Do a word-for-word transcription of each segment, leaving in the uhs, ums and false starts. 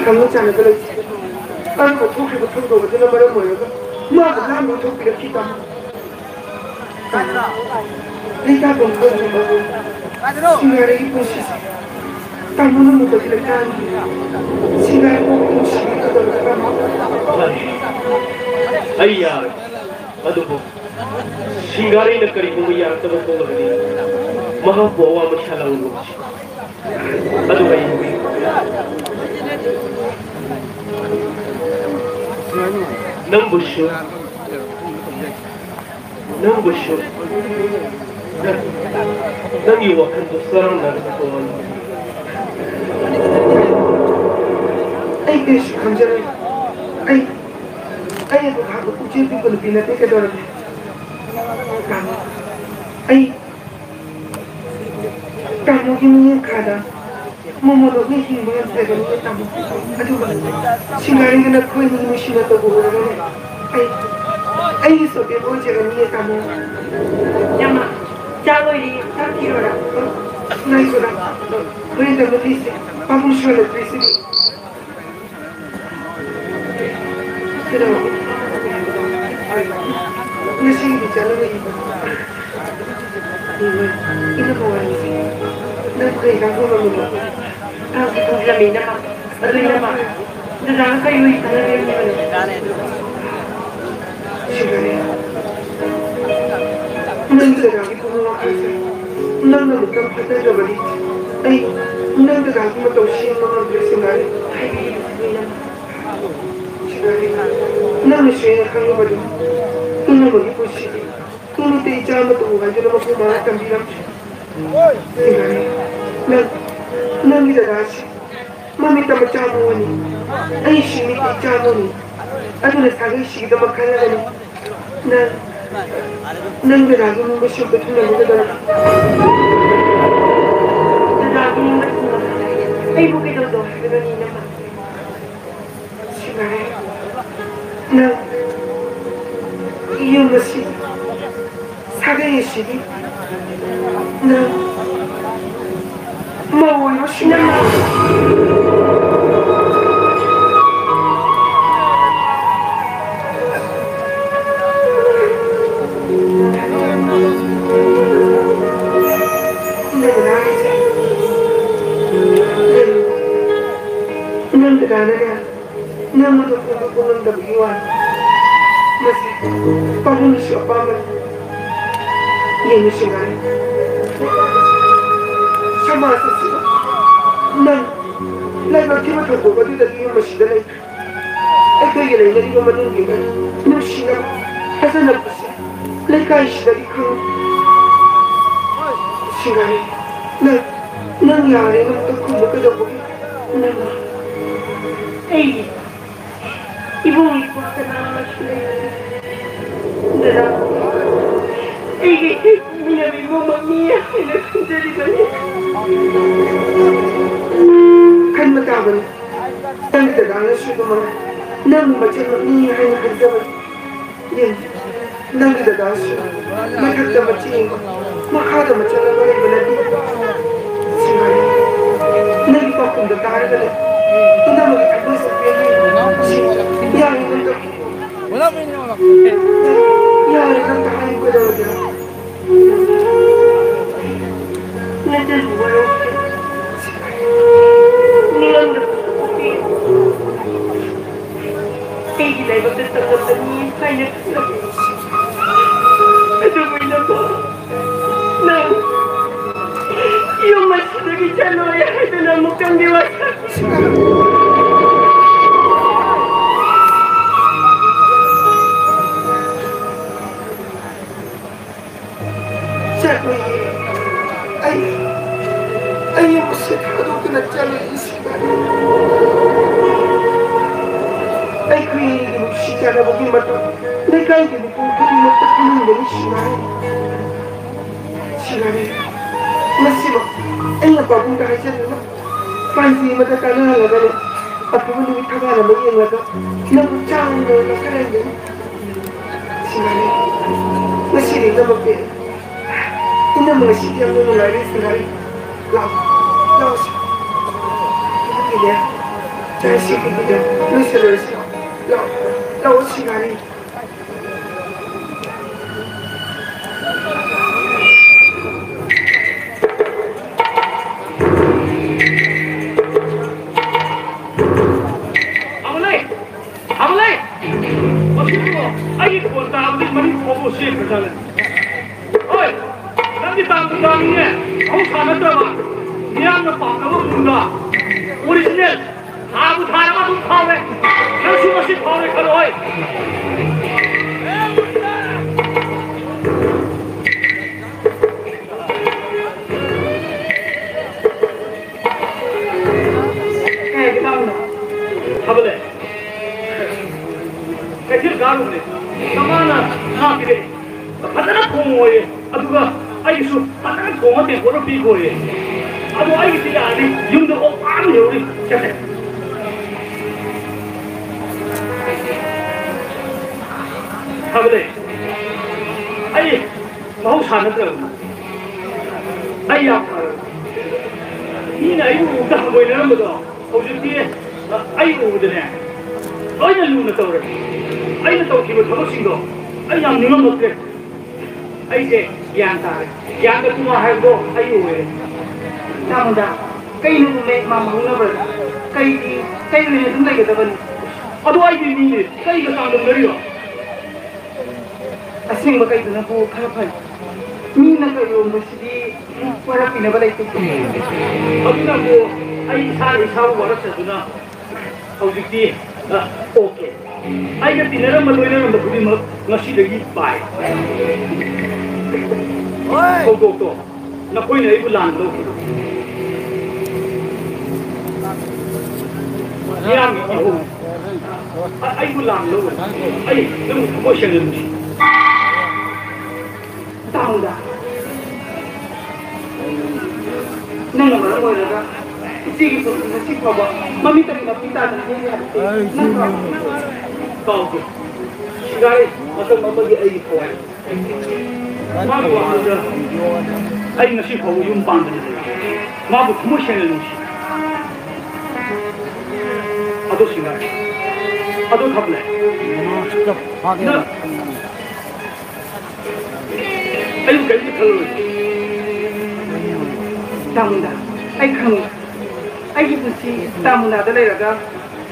ꯈꯪꯅ ꯆꯥꯟꯅꯕ ꯂꯩꯇꯦ꯫ ꯇꯥꯃꯣꯅ ꯊꯣꯛꯈ꯭ꯔꯤꯕ ꯊꯧꯗꯣꯛ ꯑꯗꯨꯅ ꯃꯔꯝ ꯑꯣꯏꯔꯒ ꯃꯥꯕꯨ ꯂꯥꯟꯕ ꯊꯣꯛꯄꯤꯔꯛꯈꯤ ꯇꯥꯃꯣ꯫ ꯂꯩꯇꯥꯐꯝ ꯈꯪꯗ꯭ꯔꯕ ꯁꯤꯡꯒꯥꯔꯩꯒꯤ ꯄꯨꯟꯁꯤꯁꯦ ꯇꯥꯃꯣꯅ ꯃꯨꯟꯗꯕꯤꯗ ꯀꯥꯟꯈꯤ꯫ ꯁꯤꯡꯒꯥꯔꯩ ꯄꯣꯛꯄ ꯅꯨꯡꯁꯤꯕꯤ ꯀꯗꯧꯔꯒ ꯇꯥꯃꯣ꯫ ꯑꯩ ꯌꯥꯔꯣꯏ꯫ ꯑꯗꯨꯕꯨ ꯁꯤꯡꯒꯥꯔꯩꯅ ꯀꯔꯤꯒꯨꯝꯕ ꯌꯥꯔꯛꯇꯕ ꯊꯣꯛꯂꯒꯗꯤ ꯃꯍꯥꯛꯄꯨ ꯑꯋꯥꯕ ꯁꯥꯂꯥꯡꯂꯨꯁꯤ꯫ ꯑꯗꯨꯒ ꯑꯩ ꯅꯪꯕꯨꯁꯨ, ꯅꯪꯕꯨꯁꯨ, ꯅꯪ-, ꯅꯪꯒꯤ ꯋꯥꯈꯜꯗꯨ ꯆꯔꯥꯡꯅꯔꯒ ꯇꯣꯛꯑꯣ꯫ ꯑꯩ ꯀꯔꯤꯁꯨ ꯈꯪꯖꯔꯣꯏ꯫ ꯑꯩ, ꯑꯩ ꯑꯗꯨ ꯍꯥꯟꯅ ꯄꯨꯛꯆꯦꯜ ꯄꯤꯛꯄ ꯅꯨꯄꯤ ꯅꯠꯇꯦ, ꯀꯩꯗꯧꯔꯒꯦ? ꯇꯥꯃꯣ, ꯑꯩ ꯇꯥꯃꯣꯒꯤ ꯃꯤꯠꯌꯦꯡ ꯈꯥꯗ ꯃꯣꯃꯣꯟ ꯑꯗꯨ ꯍꯤꯡꯕ ꯉꯝꯖꯒꯅꯤ, ꯇꯥꯃꯣ꯫ ꯑꯗꯨꯒ ꯁꯤꯡꯒꯥꯔꯩꯒ ꯅꯈꯣꯏꯅꯤ ꯅꯨꯡꯁꯤꯅ ꯇꯧꯕ ꯎꯔꯒꯅꯦ, ꯑꯩ, ꯑꯩꯒꯤꯁꯨ ꯑꯕꯦꯝꯃ ꯑꯣꯏꯖꯒꯅꯤꯌꯦ, ꯇꯥꯃꯣ꯫ ꯏꯅꯝꯃ, ꯆꯥꯛ ꯂꯣꯏꯔꯦ, ꯆꯥꯛ ꯊꯤꯔꯣꯔꯥ? ꯉꯥꯏꯈꯣꯗ, ꯍꯣꯔꯦꯟ ꯇꯞꯅ ꯊꯤꯁꯦ, ꯄꯥꯕꯨꯡꯁꯨ ꯍꯜꯂꯛꯇ꯭ꯔꯤꯁꯤꯗꯤ꯫ ꯀꯩꯗꯧꯔꯒꯦ? ꯉꯁꯤꯒꯤꯗꯤ ꯆꯠꯂꯔꯣꯏ ꯏꯕꯨꯡꯉꯣ꯫ ꯏꯕꯨꯡꯉꯣ, ꯏꯅꯝꯃ ꯋꯥꯔꯤꯁꯦ꯫ ꯅꯪ ꯀꯩ ꯏꯟꯖꯥꯡ ꯊꯣꯡꯉꯝꯃꯤꯅꯣ? ꯊꯥꯎꯁꯨ ꯊꯣꯡꯖꯤꯜꯂꯝꯃꯦ ꯏꯅꯝꯃ꯫ ꯑꯗꯨ ꯏꯅꯝꯃ, ꯗꯗꯥꯒ ꯀꯔꯤ ꯋꯥꯔꯤ ꯁꯥꯟꯅꯔꯤꯕꯅꯣ? ꯁꯤꯡꯒꯥꯔꯩ, ꯅꯪ ꯗꯗꯥꯒꯤ ꯄꯨꯛꯅꯤꯡ ꯋꯥꯈꯜꯁꯦ ꯅꯪꯅ ꯑꯃꯨꯛꯇꯪ ꯐꯥꯊꯖꯕꯗꯤ ꯑꯩ ꯅꯪ ꯗꯗꯥꯒꯤ ꯃꯇꯧ ꯁꯦꯝꯕ ꯉꯝꯗ꯭ꯔꯦ, ꯁꯤꯡꯒꯥꯔꯩ꯫ ꯍꯥꯏꯕꯤꯔꯤꯕꯁꯤꯕꯨ ꯏꯅꯝꯃ꯫ ꯁꯤꯡꯒꯥꯔꯩ, ꯅꯪꯅꯁꯨ ꯍꯦꯟꯅ ꯈꯪꯉꯤꯕꯗꯨꯅꯤ, ꯏꯅꯝꯃꯒꯤ ꯄꯨꯟꯁꯤꯗꯤ ꯏꯃꯤꯠꯇ ꯏꯆꯥ ꯑꯃ ꯇꯧ ꯍꯥꯏꯗꯨꯅ ꯃꯄꯨ ꯃꯔꯥ ꯇꯝꯕꯤꯔꯝꯗ꯭ꯔꯦ꯫ ꯁꯤꯡꯒꯥꯔꯩ, ꯅꯪ, ꯅꯪꯒꯤ ꯗꯗꯥꯁꯤ ꯃꯃꯤꯠꯇ ꯃꯆꯥ ꯑꯃ ꯑꯣꯟꯅꯤ, ꯑꯩꯁꯨ ꯏꯃꯤꯠꯇ ꯏꯆꯥ ꯑꯃ ꯑꯣꯟꯅꯤ꯫ ꯑꯗꯨꯅ ꯁꯥꯒꯩꯁꯤꯒꯤꯗꯃꯛ ꯈꯜꯂꯒꯅꯤ ꯅꯪ, ꯅꯪ ꯗꯗꯥꯒꯤ ꯃꯤꯡꯗ ꯁꯦꯝꯕ ꯊꯨꯡꯅꯕ ꯀꯩꯗꯧꯔꯒꯦ? ꯗꯗꯥꯒꯤ ꯃꯤꯡꯗ ꯊꯨꯡꯅꯕ ꯑꯩꯕꯨ ꯀꯩꯗꯧꯗꯧ ꯍꯥꯏꯕꯅꯣ, ꯏꯅꯝꯃ? ꯁꯤꯡꯒꯥꯔꯩ, ꯅꯪ ꯌꯨꯝ ꯑꯁꯤ, ꯁꯥꯒꯩ ꯑꯁꯤꯒꯤ ꯅꯪ ꯃꯧ ꯑꯣꯏꯔꯣ, ꯁꯤꯡꯒꯥꯔꯩ꯫ ꯅꯪ ꯀꯅꯥꯅꯅꯦ? ꯅꯪ ꯃꯗꯨ ꯐꯣꯡꯗꯣꯛꯄ ꯉꯝꯗꯕꯒꯤ ꯋꯥꯅꯤ꯫ ꯃꯁꯤ ꯄꯥꯕꯨꯡꯒꯤꯁꯨ ꯑꯄꯥꯝꯕꯅꯤ꯫ ꯌꯦꯡꯉꯨ ꯁꯤꯡꯒꯥꯔꯤ, ꯁꯃꯥꯖ ꯑꯁꯤꯗ ꯅꯪ ꯂꯥꯏꯕꯛ ꯊꯤꯕ ꯊꯧꯗꯣꯛ ꯑꯗꯨꯗꯒꯤ ꯌꯨꯝ ꯑꯁꯤꯗ ꯂꯩ꯫ ꯑꯩꯈꯣꯏꯒꯤ ꯂꯩꯅꯔꯤꯕ ꯃꯅꯨꯡꯒꯤ ꯅꯨꯡꯁꯤꯅꯕ ꯊꯥꯖꯅꯕꯁꯦ ꯂꯩꯀꯥꯏꯁꯤꯗꯗꯤ ꯈꯪꯉꯤ꯫ ꯁꯤꯡꯒꯥꯔꯤ, ꯅꯪ, ꯅꯪ ꯌꯥꯔꯦ, ꯅꯪ ꯈꯨꯝꯕ ꯀꯩꯗꯧꯕꯒꯤ? ꯅꯪ, ꯑꯩ ꯏꯕꯨꯡ ꯏꯄ꯭ꯋꯥ ꯀꯅꯥ ꯑꯃꯁꯨ ꯂꯩꯇꯦ꯫ ꯗꯗꯥ, ꯑꯩꯒꯤ ꯏꯊꯛ ꯄꯣꯛꯃꯤꯟꯅꯕ ꯏꯕꯨꯡꯃꯛꯅꯤ ꯍꯥꯏꯅ ꯈꯟꯖꯔꯤꯕꯅꯤ꯫ ꯈꯟꯕ ꯇꯥꯕꯅꯤ꯫ ꯅꯪꯒꯤ ꯗꯗꯥꯅꯁꯨ ꯑꯗꯨꯃꯛ ꯅꯪ ꯃꯆꯟꯃꯛꯅꯤ ꯍꯥꯏꯅ ꯈꯟꯖꯕꯅꯤ꯫ ꯌꯦꯡ, ꯅꯪꯒꯤ ꯗꯗꯥꯁꯨ ꯃꯊꯛꯇ ꯃꯆꯦ, ꯃꯈꯥꯗ ꯃꯆꯜ ꯑꯃ ꯂꯩꯕ ꯅꯠꯇꯦ꯫ ꯁꯤꯡꯒꯥꯔꯤ, ꯅꯪꯒꯤ ꯄꯥꯎꯈꯨꯝꯗ ꯇꯥꯔꯒꯅꯦ, ꯄꯨꯝꯅꯃꯛꯀꯤ ꯊꯃꯣꯏꯁꯦ ꯄꯦꯟꯅ ꯌꯦꯡꯉꯤ꯫ ꯌꯥꯔꯦ, ꯅꯪ ꯇꯧ-, ꯌꯥꯔꯦ, ꯅꯪ ꯍꯥꯏꯌꯨ ꯀꯩꯗꯧꯔꯒꯦ? ꯅꯆꯟꯒꯤ ꯋꯥꯔꯧꯁꯦ ꯅꯤꯡꯉꯝꯗꯕ ꯄꯣꯛꯄꯤ꯫ ꯑꯩꯒꯤ ꯂꯥꯏꯕꯛꯇ ꯇꯝꯂꯝꯕꯅꯤ ꯍꯥꯏꯅ ꯈꯜꯂꯝꯃꯤ꯫ ꯑꯗꯨꯕꯨ ꯏꯅꯝꯃ, ꯅꯪ ꯌꯨꯝ ꯑꯁꯤꯗꯒꯤ ꯆꯠꯂꯣꯏ ꯍꯥꯏꯗꯨꯅ ꯑꯃꯨꯛꯇꯪꯗꯤ ꯋꯥꯁꯛꯈꯤ꯫ ꯆꯠꯂꯣꯏꯌꯦ꯫ ꯑꯩ, ꯑꯩ ꯃꯁꯤ ꯊꯥꯗꯣꯛꯇꯨꯅ ꯆꯠꯂꯣꯏꯌꯦ, ꯁꯤꯕꯥꯏ꯫ ꯑꯩꯈꯣꯏ ꯑꯅꯤꯒꯤ ꯅꯨꯡꯁꯤ ꯆꯥꯟꯅꯕꯒꯤ ꯃꯇꯧ ꯂꯩꯀꯥꯏꯒꯤ ꯃꯤꯄꯨꯝ ꯈꯨꯗꯤꯡꯃꯛꯇ ꯈꯪꯍꯟꯒꯅꯤ, ꯁꯤꯕꯥꯏ꯫ ꯁꯤꯕꯥꯏ, ꯃꯁꯤꯃꯛ ꯑꯩꯅ ꯄꯥꯕꯨꯡꯗ ꯍꯥꯏꯖꯗꯨꯅ ꯄꯥꯟꯖꯤ ꯑꯃꯗ ꯀꯥꯟꯅꯍꯜꯂꯒꯅꯤ꯫ ꯑꯐꯕ ꯅꯨꯃꯤꯠ ꯊꯕꯥꯜ ꯑꯃ ꯌꯦꯡꯂꯒ ꯅꯪꯕꯨ ꯆꯥꯎꯅ ꯂꯧꯈꯠꯍꯟꯒꯅꯤ꯫ ꯁꯤꯡꯒꯥꯔꯤ, ꯉꯁꯤꯗꯤ ꯏꯅꯝꯃ ꯄꯦꯟꯅ, ꯏꯅꯝꯃ ꯉꯁꯤꯗꯤ ꯌꯥꯝꯅ ꯅꯨꯡꯉꯥꯏꯔꯦ ꯁꯤꯡꯒꯥꯔꯤ꯫ ꯂꯥꯛꯑꯣ, ꯂꯥꯛꯑꯣ ꯁꯤ꯫ ꯏꯅꯝꯃꯒꯤꯅꯦ, ꯆꯥ ꯏꯁꯤꯡꯒꯤꯗꯤꯅꯦ, ꯂꯣꯏꯁꯤꯜꯂꯨꯔꯁꯤ꯫ ꯂꯥꯛꯑꯣ, ꯂꯥꯛꯑꯣ ꯁꯤꯡꯒꯥꯔꯤ꯫ ꯈꯣꯟ ꯇꯥꯕꯗꯤ ꯃꯅꯤꯡ ꯈꯣꯡꯕ ꯆꯦꯟꯈ꯭ꯔꯖꯥꯠꯂꯦ꯫ ꯍꯣꯏ, ꯅꯪꯒꯤ ꯇꯥꯡꯕꯨ ꯇꯥꯡꯉꯤꯅꯦ꯫ ꯃꯍꯧꯁꯥ ꯅꯠꯇ꯭ꯔꯕ, ꯃꯤꯌꯥꯝꯅ ꯄꯥꯝꯅꯕ ꯃꯑꯣꯡꯗ ꯑꯣꯔꯤꯖꯤꯅꯦꯜ ꯊꯥꯕꯨ ꯊꯥꯔꯕ ꯑꯗꯨꯝ ꯐꯥꯎꯔꯦ꯫ ꯅꯪꯁꯨ ꯉꯁꯤ ꯐꯥꯎꯔꯦ ꯈꯜꯂꯣ꯫ ꯍꯣꯏ꯫ ꯀꯩ ꯍꯥꯏꯒꯦ ꯇꯥꯃꯣꯅ? ꯐꯕꯅꯦ꯫ ꯀꯩꯊꯦꯜ ꯀꯥꯔꯨꯕꯅꯦ꯫ ꯃꯃꯥꯅ ꯉꯥ ꯄꯤꯔꯛꯑꯦ꯫ ꯐꯖꯅ ꯊꯣꯡꯉꯣꯌꯦ꯫ ꯑꯗꯨꯒ ꯑꯩꯒꯤꯁꯨ ꯐꯖꯅ ꯊꯣꯡꯉ ꯇꯦꯡꯀꯣꯠ ꯑꯃ ꯄꯤꯈꯣꯌꯦ꯫ ꯑꯗꯣ ꯑꯩꯒꯤꯗꯤ ꯌꯥꯔꯅꯤ꯫ ꯌꯨꯝꯗ ꯑꯣꯛ ꯃꯌꯥꯝ ꯂꯩꯍꯧꯔꯤ꯫ ꯐꯕꯅꯦ꯫ ꯑꯩ ꯃꯍꯧꯁꯥ ꯅꯠꯇ꯭ꯔꯕꯅꯤ꯫ ꯑꯩ ꯌꯥꯝ ꯐꯔꯕꯅꯤ꯫ ꯃꯤꯅ ꯑꯩꯕꯨ ꯎꯕꯗ ꯍꯪꯒꯣꯏꯅꯔꯝꯕꯗꯣ ꯍꯧꯖꯤꯛꯇꯤ ꯑꯩ ꯎꯕꯗꯅꯦ ꯂꯣꯏꯅ ꯂꯨꯅ ꯇꯧꯔꯦ꯫ ꯑꯩꯅ ꯇꯧꯈꯤꯕ ꯊꯕꯛꯁꯤꯡꯗꯣ ꯑꯩ ꯌꯥꯝ ꯅꯤꯡꯉꯝꯃꯛꯇ꯭ꯔꯦ꯫ ꯑꯩꯁꯦ ꯒ꯭ꯌꯥꯟ ꯇꯥꯔꯦ꯫ ꯒ꯭ꯌꯥꯟꯒ ꯇꯨꯃꯥ ꯍꯥꯏꯕꯗꯣ ꯑꯩ ꯑꯣꯏꯔꯦ꯫ ꯇꯥꯃꯣꯗ, ꯀꯩꯅꯣ ꯎꯃꯦ ꯃꯥ ꯃꯥꯡꯅꯕ꯭ꯔꯥ? ꯀꯩꯗꯤ, ꯀꯩ ꯑꯣꯏꯅ ꯑꯗꯨꯝ ꯂꯩꯒꯗꯕꯅꯤ? ꯑꯗꯣ ꯑꯩꯗꯤ ꯃꯤꯅꯦ, ꯀꯩꯒ ꯆꯥꯡꯗꯝꯅꯔꯤꯅꯣ? ꯑꯁꯦꯡꯕ ꯀꯩꯗꯨꯅꯕꯨ ꯈꯔ ꯐꯩ꯫ ꯃꯤꯅ ꯀꯩꯔꯣꯝꯕꯁꯤꯗꯤ ꯋꯥꯔꯛꯄꯤꯅꯕ ꯂꯩꯇꯦ꯫ ꯑꯗꯨꯅꯕꯨ ꯑꯩ ꯏꯁꯥꯅ ꯏꯁꯥꯕꯨ ꯋꯥꯔꯛꯆꯗꯨꯅ ꯍꯧꯖꯤꯛꯇꯤ, ꯑ, ꯑꯣꯀꯦ꯫ ꯑꯩꯒ ꯇꯤꯟꯅꯔꯝꯕ ꯂꯣꯏꯅꯔꯝꯕ ꯈꯨꯗꯤꯡꯃꯛ ꯉꯁꯤꯗꯒꯤ ꯕꯥꯏ꯫ ꯊꯧꯗꯣꯛꯇꯣ ꯅꯈꯣꯏꯅ ꯑꯩꯕꯨ ꯂꯥꯟꯅ ꯂꯧꯈꯤꯕ ꯃꯤꯌꯥꯝꯒꯤ ꯏꯍꯧ꯫ ꯑ-, ꯑꯩꯕꯨ ꯂꯥꯟꯅ ꯂꯧꯔꯨꯕ꯫ ꯑꯩ ꯅꯪꯕꯨ ꯊꯃꯣꯏ ꯁꯦꯡꯅ ꯅꯨꯡꯁꯤ꯫ ꯇꯥꯎꯗ꯫ ꯅꯪꯅ ꯃꯔꯝ ꯑꯣꯏꯔꯒ ꯏꯆꯦꯒꯤ ꯄꯨꯟꯁꯤ ꯉꯁꯤ ꯐꯥꯎꯕ ꯃꯃꯤꯠꯇꯒꯤ ꯃꯄꯤ ꯇꯥꯗꯅ ꯂꯦꯜꯂꯤ ꯍꯥꯏꯕꯁꯦ ꯅꯪ ꯀꯥꯎꯕ꯭ꯔꯥ? ꯀꯥꯎꯗꯦ꯫ ꯁꯤꯒꯥꯏ ꯃꯇꯝ ꯑꯃꯒꯤ ꯑꯩꯒꯤ ꯊꯋꯥꯏ꯫ ꯃꯥꯒꯤ ꯋꯥꯈꯜꯗ ꯑꯩ ꯉꯁꯤ ꯐꯥꯎꯕ ꯌꯨꯝ ꯄꯥꯟꯗꯅ ꯂꯩ꯫ ꯃꯥꯕꯨ ꯊꯃꯣꯏ ꯁꯦꯡꯅ ꯅꯨꯡꯁꯤ꯫ ꯑꯗꯣ ꯁꯤꯒꯥꯏ꯫ ꯑꯗꯣ ꯊꯝꯂꯦ꯫ ꯅꯪ ꯑꯩꯕꯨ ꯀꯔꯤꯝꯇ ꯈꯜꯂꯨꯔꯅꯨ꯫ ꯇꯥꯃꯨꯅꯥ, ꯑꯩ ꯈꯪꯉꯤ꯫ ꯑꯩꯒꯤ ꯄꯨꯟꯁꯤ ꯇꯥꯃꯨꯅꯥꯗ ꯂꯩꯔꯒ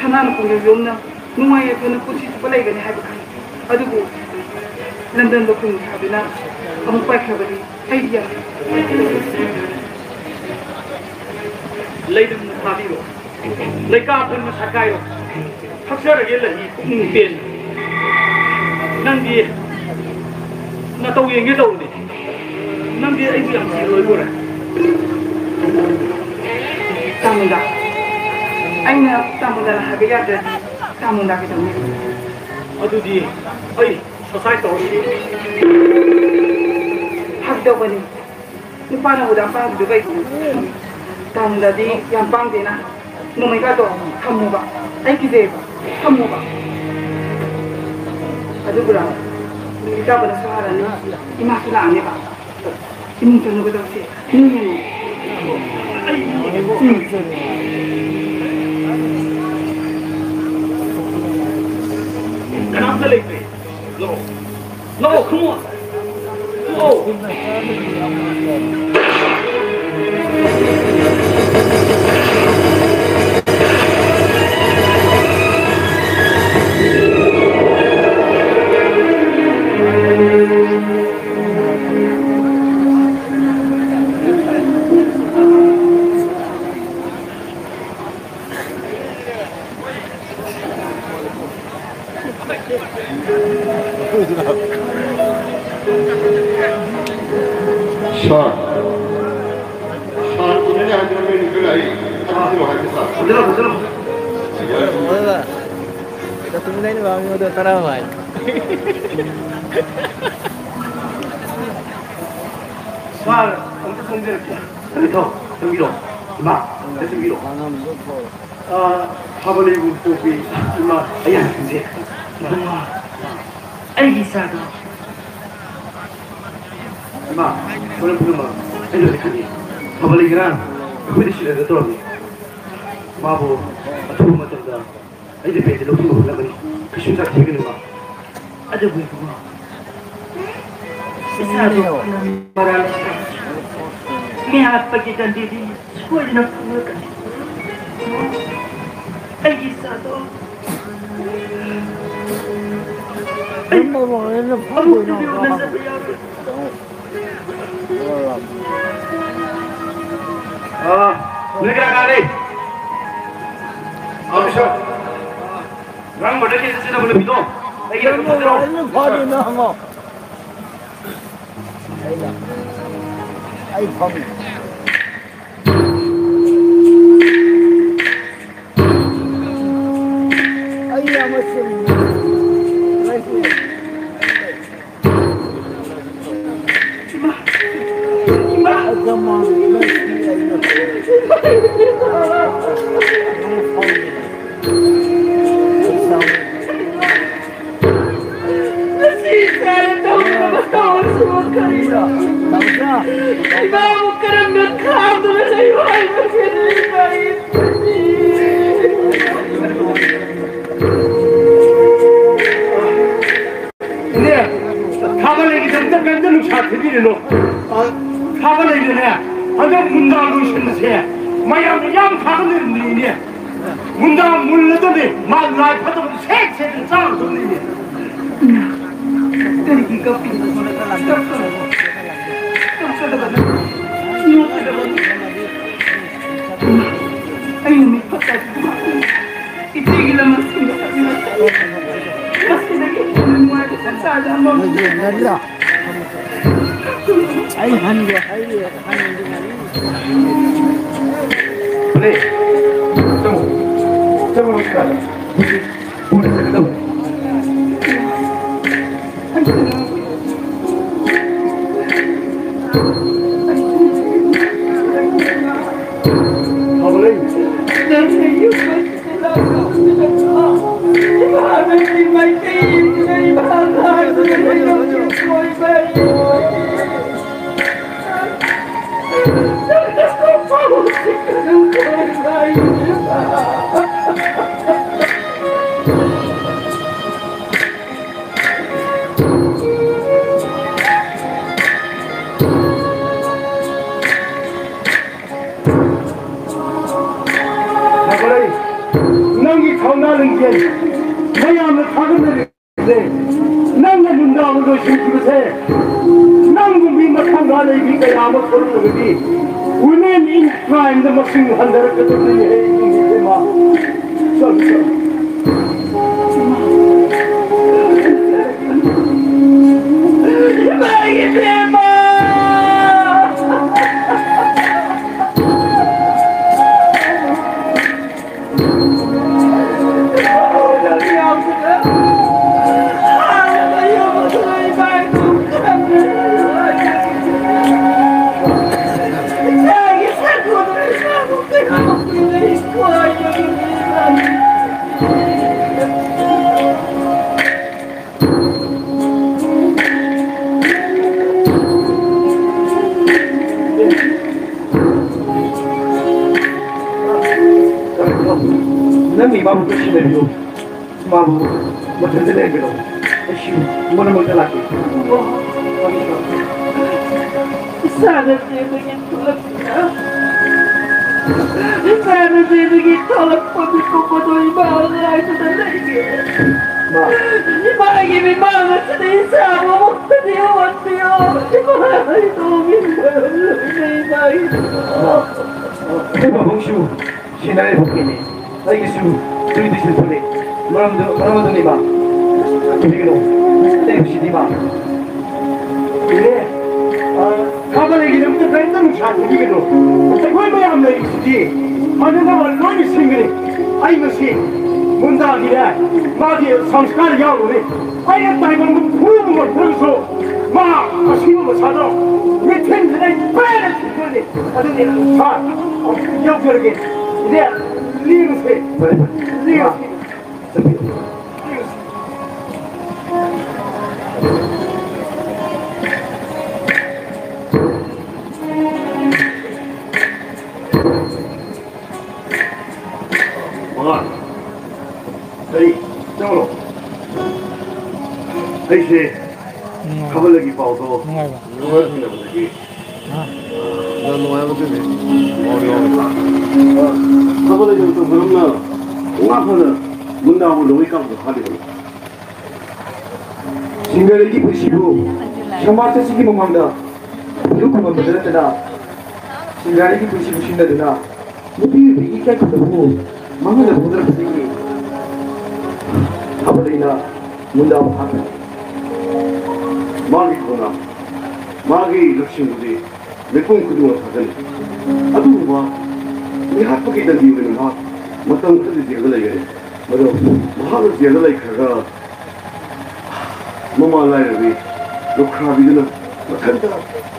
ꯁꯅꯥꯅ ꯄꯨꯡꯌꯣꯝ ꯌꯣꯝꯅ ꯅꯨꯡꯉꯥꯏ ꯌꯥꯏꯐꯅ ꯄꯨꯟꯁꯤ ꯆꯨꯞꯄ ꯂꯩꯒꯅꯤ ꯍꯥꯏꯕ ꯈꯪꯉꯤ꯫ ꯑꯗꯨꯕꯨ ꯂꯝꯗꯝꯗ ꯈꯨꯟ ꯁꯥꯗꯨꯅ ꯑꯃꯨꯛ ꯄꯥꯏꯈ꯭ꯔꯕꯗꯤ ꯑꯩꯗꯤ ꯌꯥꯝ ꯂꯩꯗꯝꯅ ꯊꯥꯕꯤꯔꯣ, ꯂꯩꯀꯥ ꯄꯨꯟꯅ ꯁꯥꯀꯥꯏꯔꯣ, ꯊꯛꯆꯔꯒꯦ ꯂꯩ ꯄꯨꯛꯅꯤꯡ ꯄꯦꯟꯅ꯫ ꯅꯪꯗꯤ ꯅꯇꯧ ꯌꯦꯡꯒꯦ ꯇꯧꯕꯅꯤ, ꯅꯪꯗꯤ ꯑꯩꯕꯨ ꯌꯥꯝ ꯊꯤꯔꯣꯏꯗꯣꯔꯦ꯫ ꯇꯥꯃꯣꯗ, ꯑꯩꯅ ꯇꯥꯃꯣꯗꯅ ꯍꯥꯏꯕ ꯌꯥꯗ꯭ꯔꯗꯤ ꯇꯥꯃꯣꯗ ꯀꯩꯗꯧꯅꯤ? ꯑꯗꯨꯗꯤ ꯑꯩ ꯁꯨꯁꯥꯏꯠ ꯇꯧꯔꯁꯤ꯫ ꯐꯥꯒꯤ ꯇꯧꯕꯅꯤ꯫ ꯅꯨꯄꯥꯅ ꯎꯗ ꯄꯥꯡꯕꯗꯨ ꯀꯩꯒꯤꯅꯣ? ꯇꯥꯃꯣꯗꯗꯤ ꯌꯥꯝ ꯄꯥꯡꯗꯦꯅ꯫ ꯅꯣꯡꯃꯩꯒꯥꯗꯣ ꯊꯝꯃꯨꯕ꯫ ꯑꯩ ꯀꯤꯖꯩꯌꯦꯕ꯫ ꯊꯝꯃꯨꯕ꯫ ꯑꯗꯨꯕꯨꯔꯣ? ꯏꯇꯥꯕꯅꯁꯨ ꯍꯥꯜꯂꯅꯤ꯫ ꯏꯃꯥꯁꯨ ꯂꯥꯛꯑꯅꯦꯕ꯫ ꯏꯃꯨꯡ ꯆꯪꯉꯒ ꯇꯧꯁꯦ꯫ ꯏꯃꯨꯡ ꯌꯦꯡꯉꯣ꯫ ꯎꯝ꯫ ꯀꯅꯥꯝꯇ ꯂꯩꯇ꯭ꯔꯦ꯫ ꯂꯥꯛꯑꯣ꯫ ꯂꯥꯛꯑꯣ, come on. ꯂꯥꯛꯑꯣ꯫ ꯁꯥꯔ, ꯁꯥꯔ ꯎꯅꯅꯤ ꯍꯥꯏꯗꯨꯅ ꯀꯔꯤ ꯅꯨꯃꯤꯠ ꯂꯥꯛꯏ? ꯑꯗꯨ ꯍꯥꯏꯕ ꯁꯥꯔ꯫ ꯐꯖꯅ, ꯐꯖꯅ꯫ ꯇꯨꯃꯤꯟ ꯂꯩꯅꯕ ꯃꯤꯑꯣꯏꯗ ꯇꯔꯥ ꯍꯥꯏ꯫ ꯁꯥꯔ, ꯑꯝꯇ ꯆꯪꯖꯔꯛꯀꯦ꯫ ꯏꯊꯧ, ꯆꯪꯕꯤꯔꯣ꯫ ꯏꯃꯥ, ꯑꯝꯇ ꯆꯪꯕꯤꯔꯣ꯫ ꯑꯥ, ꯐꯕ ꯂꯩꯕꯨ ꯄꯣꯛꯄꯤ ꯏꯃꯥ꯫ ꯑꯩ ꯍꯥꯟꯅ ꯆꯪꯖꯒꯦ꯫ ꯏꯃꯥ, ꯑꯩꯒꯤ ꯏꯆꯥꯗꯣ꯫ ꯏꯃꯥ, ꯃꯔꯝ ꯄꯨꯝꯅꯃꯛ ꯑꯩ ꯂꯣꯏꯅ ꯈꯪꯉꯤ꯫ ꯐꯕ ꯂꯩꯒꯦꯔꯥ? ꯑꯩꯈꯣꯏꯗ ꯁꯤꯟꯅꯗ ꯇꯧꯔꯝꯃꯤ꯫ ꯃꯥꯕꯨ ꯑꯊꯨꯕ ꯃꯇꯝꯗ ꯑꯩꯅ ꯕꯦꯡꯗ ꯂꯧꯊꯣꯛꯅꯕ ꯍꯣꯠꯅꯒꯅꯤ꯫ ꯀꯩꯁꯨꯝ ꯆꯥꯊꯤꯒꯅꯨ, ꯏꯃꯥ꯫ ꯑꯗꯨꯕꯨ ꯏꯕꯨꯡꯉꯣ, ꯏꯁꯥꯗꯣ ꯃꯔꯥꯜ ꯃꯤꯍꯥꯠꯄꯒꯤ ꯗꯟꯗꯤꯗꯤ ꯁꯣꯏꯗꯅ ꯐꯪꯂꯛꯀꯅꯤ꯫ ꯑꯩꯒꯤ ꯏꯆꯥꯗꯣ꯫ ꯀꯔꯝꯕ ꯃꯑꯣꯡꯗ ꯐꯥꯗꯣꯏꯅꯣ? ꯑꯥ, ꯅꯣꯏ ꯀꯅꯥ ꯀꯅꯥ ꯂꯩ? ꯑꯥ, ꯁꯥꯔ꯫ ꯉꯔꯥꯡ ꯃꯔꯗꯔ ꯀꯦꯁꯇ ꯆꯦꯟꯅꯕ ꯅꯨꯄꯤꯗꯣ, ꯑꯩꯒꯤ ꯀꯔꯝꯕ ꯃꯑꯣꯡꯗ ꯐꯥꯗꯣꯏꯅꯣ ꯍꯪꯉꯣ꯫ ꯑꯩꯅ, ꯑꯩ ꯐꯝꯃꯤ꯫ ꯑꯩ ꯑꯃ ꯆꯨꯝꯃꯤ꯫ ꯉꯁꯤ ꯏꯆꯥꯅ ꯇꯧꯔꯤꯕ ꯃꯇꯧ ꯑꯁꯤꯕꯨ ꯀꯔꯤꯅꯣ? ꯏꯃꯥꯕꯨ ꯀꯔꯝꯅ ꯈꯥꯝꯗꯨꯅ ꯂꯩꯌꯨ ꯍꯥꯏꯕꯒꯦ? ꯏꯅꯦ, ꯊꯥꯒꯠꯂꯛꯏꯒꯤꯗꯃꯛꯇ ꯀꯔꯤꯝꯇ ꯅꯨꯡꯁꯥ ꯊꯤꯕꯤꯔꯨꯅꯨ꯫ ꯊꯥꯒꯠꯂꯛꯏꯗꯅꯦ, ꯍꯟꯗꯛ ꯃꯨꯟꯗꯥ ꯂꯣꯏꯁꯤꯟꯕꯁꯦ ꯃꯌꯥꯝꯅ ꯌꯥꯝ ꯊꯥꯒꯠꯅꯔꯤꯕꯅꯤ, ꯏꯅꯦ꯫ ꯃꯨꯟꯗꯥ ꯃꯨꯜꯂꯗꯕꯅꯤ, ꯃꯥ ꯂꯥꯏ ꯐꯠꯇꯕ ꯁꯦꯛ ꯁꯦꯛꯅ ꯆꯥꯔꯨꯗꯕꯅꯤꯅꯦ꯫ ꯀꯔꯤꯒꯤ ꯀꯞꯄꯤꯅꯣ? ꯀꯞꯀꯅꯨ꯫ ꯀꯞꯀꯗꯕꯅꯤ꯫ ꯅꯣꯛꯀꯗꯕꯅꯤ꯫ ꯑꯩꯅ ꯃꯤꯠ ꯐꯠꯇꯕ ꯏꯆꯦꯒꯤ ꯂꯃꯟꯁꯤꯡꯗ ꯆꯠꯃꯤꯟꯅꯁꯤ꯫ ꯃꯁꯤꯗꯒꯤ ꯍꯦꯟꯅ ꯅꯨꯡꯉꯥꯏꯕ ꯁꯪꯁꯥꯔꯗ ꯑꯃ ꯂꯩ꯫ ꯑꯩ ꯍꯟꯒꯦ, ꯑꯩ ꯍꯟꯒꯦ꯫ ꯂꯩ꯫ ꯆꯪꯉꯣ꯫ ꯆꯪꯉꯣ, ꯅꯃꯁꯀꯥꯔ꯫ ꯍꯧꯖꯤꯛ ꯄꯨꯅ ꯆꯠꯀꯗꯧꯕ꯫ ꯐꯕ ꯂꯩ꯫ ꯐꯕ ꯂꯩ꯫ ꯅꯪꯒꯤ ꯊꯧꯅꯥ ꯂꯤꯡꯖꯦꯜ ꯃꯌꯥꯝꯅ ꯊꯥꯒꯠꯅꯔꯤ꯫ ꯅꯪꯅ ꯃꯨꯟꯗꯥꯕ ꯂꯣꯏꯁꯤꯟꯈꯤꯕꯁꯦ, ꯅꯪꯒꯨꯝꯕꯤ ꯃꯊꯧꯅꯥ ꯂꯩꯕꯤ ꯀꯌꯥ ꯑꯃ ꯊꯣꯔꯛꯂꯒꯗꯤ women in crime ꯗ ꯃꯁꯤꯡ ꯍꯟꯊꯔꯛꯀꯗꯕꯅꯤ꯫ ꯍꯦ ꯏꯃꯥ, ꯆꯠꯂꯨ, ꯆꯠꯂꯨ꯫ ꯏꯃꯥ, ꯏꯕꯦꯝꯃ! ꯅꯪꯒꯤ ꯏꯃꯥꯕꯨ ꯅꯨꯡꯁꯤꯅꯕꯤꯌꯨ꯫ ꯏꯃꯥꯕꯨ ꯃꯊꯟꯇ ꯂꯩꯍꯟꯒꯅꯨ꯫ ꯑꯩꯁꯨ ꯃꯔꯛ ꯃꯔꯛꯇ ꯂꯥꯛꯀꯦ꯫ ꯏꯆꯥꯅꯨꯄꯤꯗꯨꯒꯤ ꯊꯣꯛꯂꯛꯄ, ꯏꯆꯥꯅꯨꯄꯤꯗꯨꯒꯤ ꯊꯣꯛꯂꯛꯄ ꯃꯤꯀꯨꯞ ꯑꯗꯨ ꯏꯃꯥ ꯉꯥꯏꯗꯨꯅ ꯂꯩꯒꯦ꯫ ꯃꯥ꯫ ꯏꯃꯥꯒꯤ ꯃꯤꯃꯥꯡ ꯑꯁꯤꯗ ꯏꯆꯥ ꯃꯃꯨꯛꯇꯗꯤ ꯑꯣꯟꯕꯤꯌꯣ꯫ ꯏꯃꯥ, ꯑꯩ ꯅꯣꯡꯃꯒꯤ ꯃꯔꯝ ꯂꯣꯏꯅ ꯏꯃꯥꯒꯤ ꯃꯥ꯫ ꯑꯩꯈꯣꯏ ꯄꯥꯕꯨꯡꯁꯨ ꯁꯤꯟꯅꯔꯤꯕ ꯐꯤꯅꯤ꯫ ꯑꯩꯒꯤꯁꯨ ꯇꯨꯏꯗꯤ ꯁꯤꯟꯊꯣꯛꯂꯤ꯫ ꯃꯔꯝꯗꯨ, ꯃꯔꯝ ꯑꯗꯨꯅꯤ ꯏꯃꯥ꯫ ꯀꯤꯕꯤꯒꯅꯨ꯫ ꯑꯩ ꯅꯨꯡꯁꯤꯗꯦ ꯏꯃꯥ꯫ ꯏꯅꯦ, ꯑ, ꯈꯥꯕ ꯂꯩꯒꯤꯗꯃꯛꯇ ꯀꯔꯤꯝꯇ ꯅꯨꯡꯁꯥ ꯊꯤꯕꯤꯒꯅꯨ꯫ ꯑꯩꯈꯣꯏ ꯃꯌꯥꯝ ꯂꯩꯔꯤꯁꯤꯗꯤ ꯃꯗꯨꯅ ꯂꯣꯏꯅ ꯁꯤꯟꯒꯅꯤ꯫ ꯑꯩ ꯃꯁꯤ ꯃꯨꯟꯗꯥꯒꯤꯅꯦ, ꯃꯥꯒꯤ ꯁꯪꯁꯀꯥꯔ ꯌꯥꯎꯔꯨꯅꯤ꯫ ꯑꯩꯅ ꯇꯥꯏꯕꯪꯗ ꯐꯨꯕ ꯉꯝꯗ꯭ꯔꯒꯁꯨ ꯃꯥ ꯑꯁꯤꯕ ꯃꯁꯥꯗꯣ ꯃꯤꯊꯤꯟꯁꯤꯗ ꯑꯩ ꯄꯦꯟꯅ ꯊꯤꯟꯗꯣꯏꯅꯤ꯫ ꯑꯗꯨꯗꯤ ꯁꯥꯔ, ꯑꯃꯨꯛ ꯌꯧꯖꯔꯒꯦ꯫ ꯏꯅꯦ, ꯂꯦꯡꯉꯨꯁꯦ꯫ ꯐꯔꯦ, ꯐꯔꯦ꯫ ꯂꯦꯡꯉꯨꯁꯦ꯫ ꯆꯠꯄꯤꯌꯨ꯫ ꯂꯦꯡꯉꯨꯁꯦ꯫ ꯃꯉꯥ꯫ ꯀꯔꯤ? ꯆꯪꯉꯛꯑꯣ꯫ ꯑꯩꯁꯦ ꯅꯨꯡꯉꯥꯏꯕ꯫ ꯈꯕꯔꯒꯤ ꯄꯥꯎꯗꯣ ꯅꯨꯡꯉꯥꯏꯕ꯫ ꯈꯕꯔ ꯊꯤꯅꯕꯗꯒꯤ ꯍꯥ? ꯌꯥꯝ ꯅꯨꯡꯉꯥꯏꯕ ꯅꯠꯇꯦꯅꯦ꯫ ꯄꯥꯎ ꯌꯥꯎꯔꯦ꯫ ꯈꯕꯔ ꯂꯩꯇꯕ ꯃꯇꯝ ꯀꯔꯝꯅ ꯉꯥ ꯐꯥꯅ ꯃꯨꯟꯗꯥꯕꯨ ꯂꯧꯏ ꯀꯥꯞꯄꯗ ꯐꯥꯔꯤꯕꯅꯣ? ꯁꯤꯡꯒꯔꯩꯒꯤ ꯄꯨꯟꯁꯤꯕꯨ ꯁꯃꯥꯖ ꯑꯁꯤꯒꯤ ꯃꯃꯥꯡꯗ ꯏꯔꯨ ꯈꯨꯕꯝꯕꯗ ꯅꯠꯇꯅ ꯁꯤꯡꯒꯔꯩꯒꯤ ꯄꯨꯟꯁꯤꯕꯨ ꯁꯤꯡꯅꯗꯨꯅ ꯅꯨꯄꯤ ꯅꯨꯄꯤꯒꯤ ꯏꯀꯥꯏ ꯈꯨꯝꯅꯕꯕꯨ ꯃꯥꯡꯍꯟꯅꯕ ꯍꯣꯠꯅꯔꯛꯄꯗꯒꯤ ꯍꯥꯕꯗꯩꯅ ꯃꯨꯟꯗꯥ ꯐꯥꯈ꯭ꯔꯦ꯫ ꯃꯥꯒꯤ ꯊꯧꯅꯥ, ꯃꯥꯒꯤ ꯂꯧꯁꯤꯡꯕꯨꯗꯤ ꯃꯤꯄꯨꯝ ꯈꯨꯗꯤꯡꯃꯛ ꯊꯥꯒꯠꯂꯤ꯫ ꯑꯗꯨꯒꯨꯝꯕ ꯃꯤꯍꯥꯠꯄꯒꯤ ꯗꯟꯗꯤ ꯑꯣꯏꯅ ꯃꯍꯥꯛ ꯃꯇꯝ ꯈꯔꯗꯤ ꯖꯦꯜꯗ ꯂꯩꯒꯅꯤ꯫ ꯃꯗꯨ ꯃꯍꯥꯛꯅ ꯖꯦꯜꯗ ꯂꯩꯈ꯭ꯔꯒ ꯃꯃꯥ ꯂꯥꯏꯔꯕꯤ ꯂꯨꯈ꯭ꯔꯥꯕꯤꯗꯨꯅ ꯃꯊꯟꯇ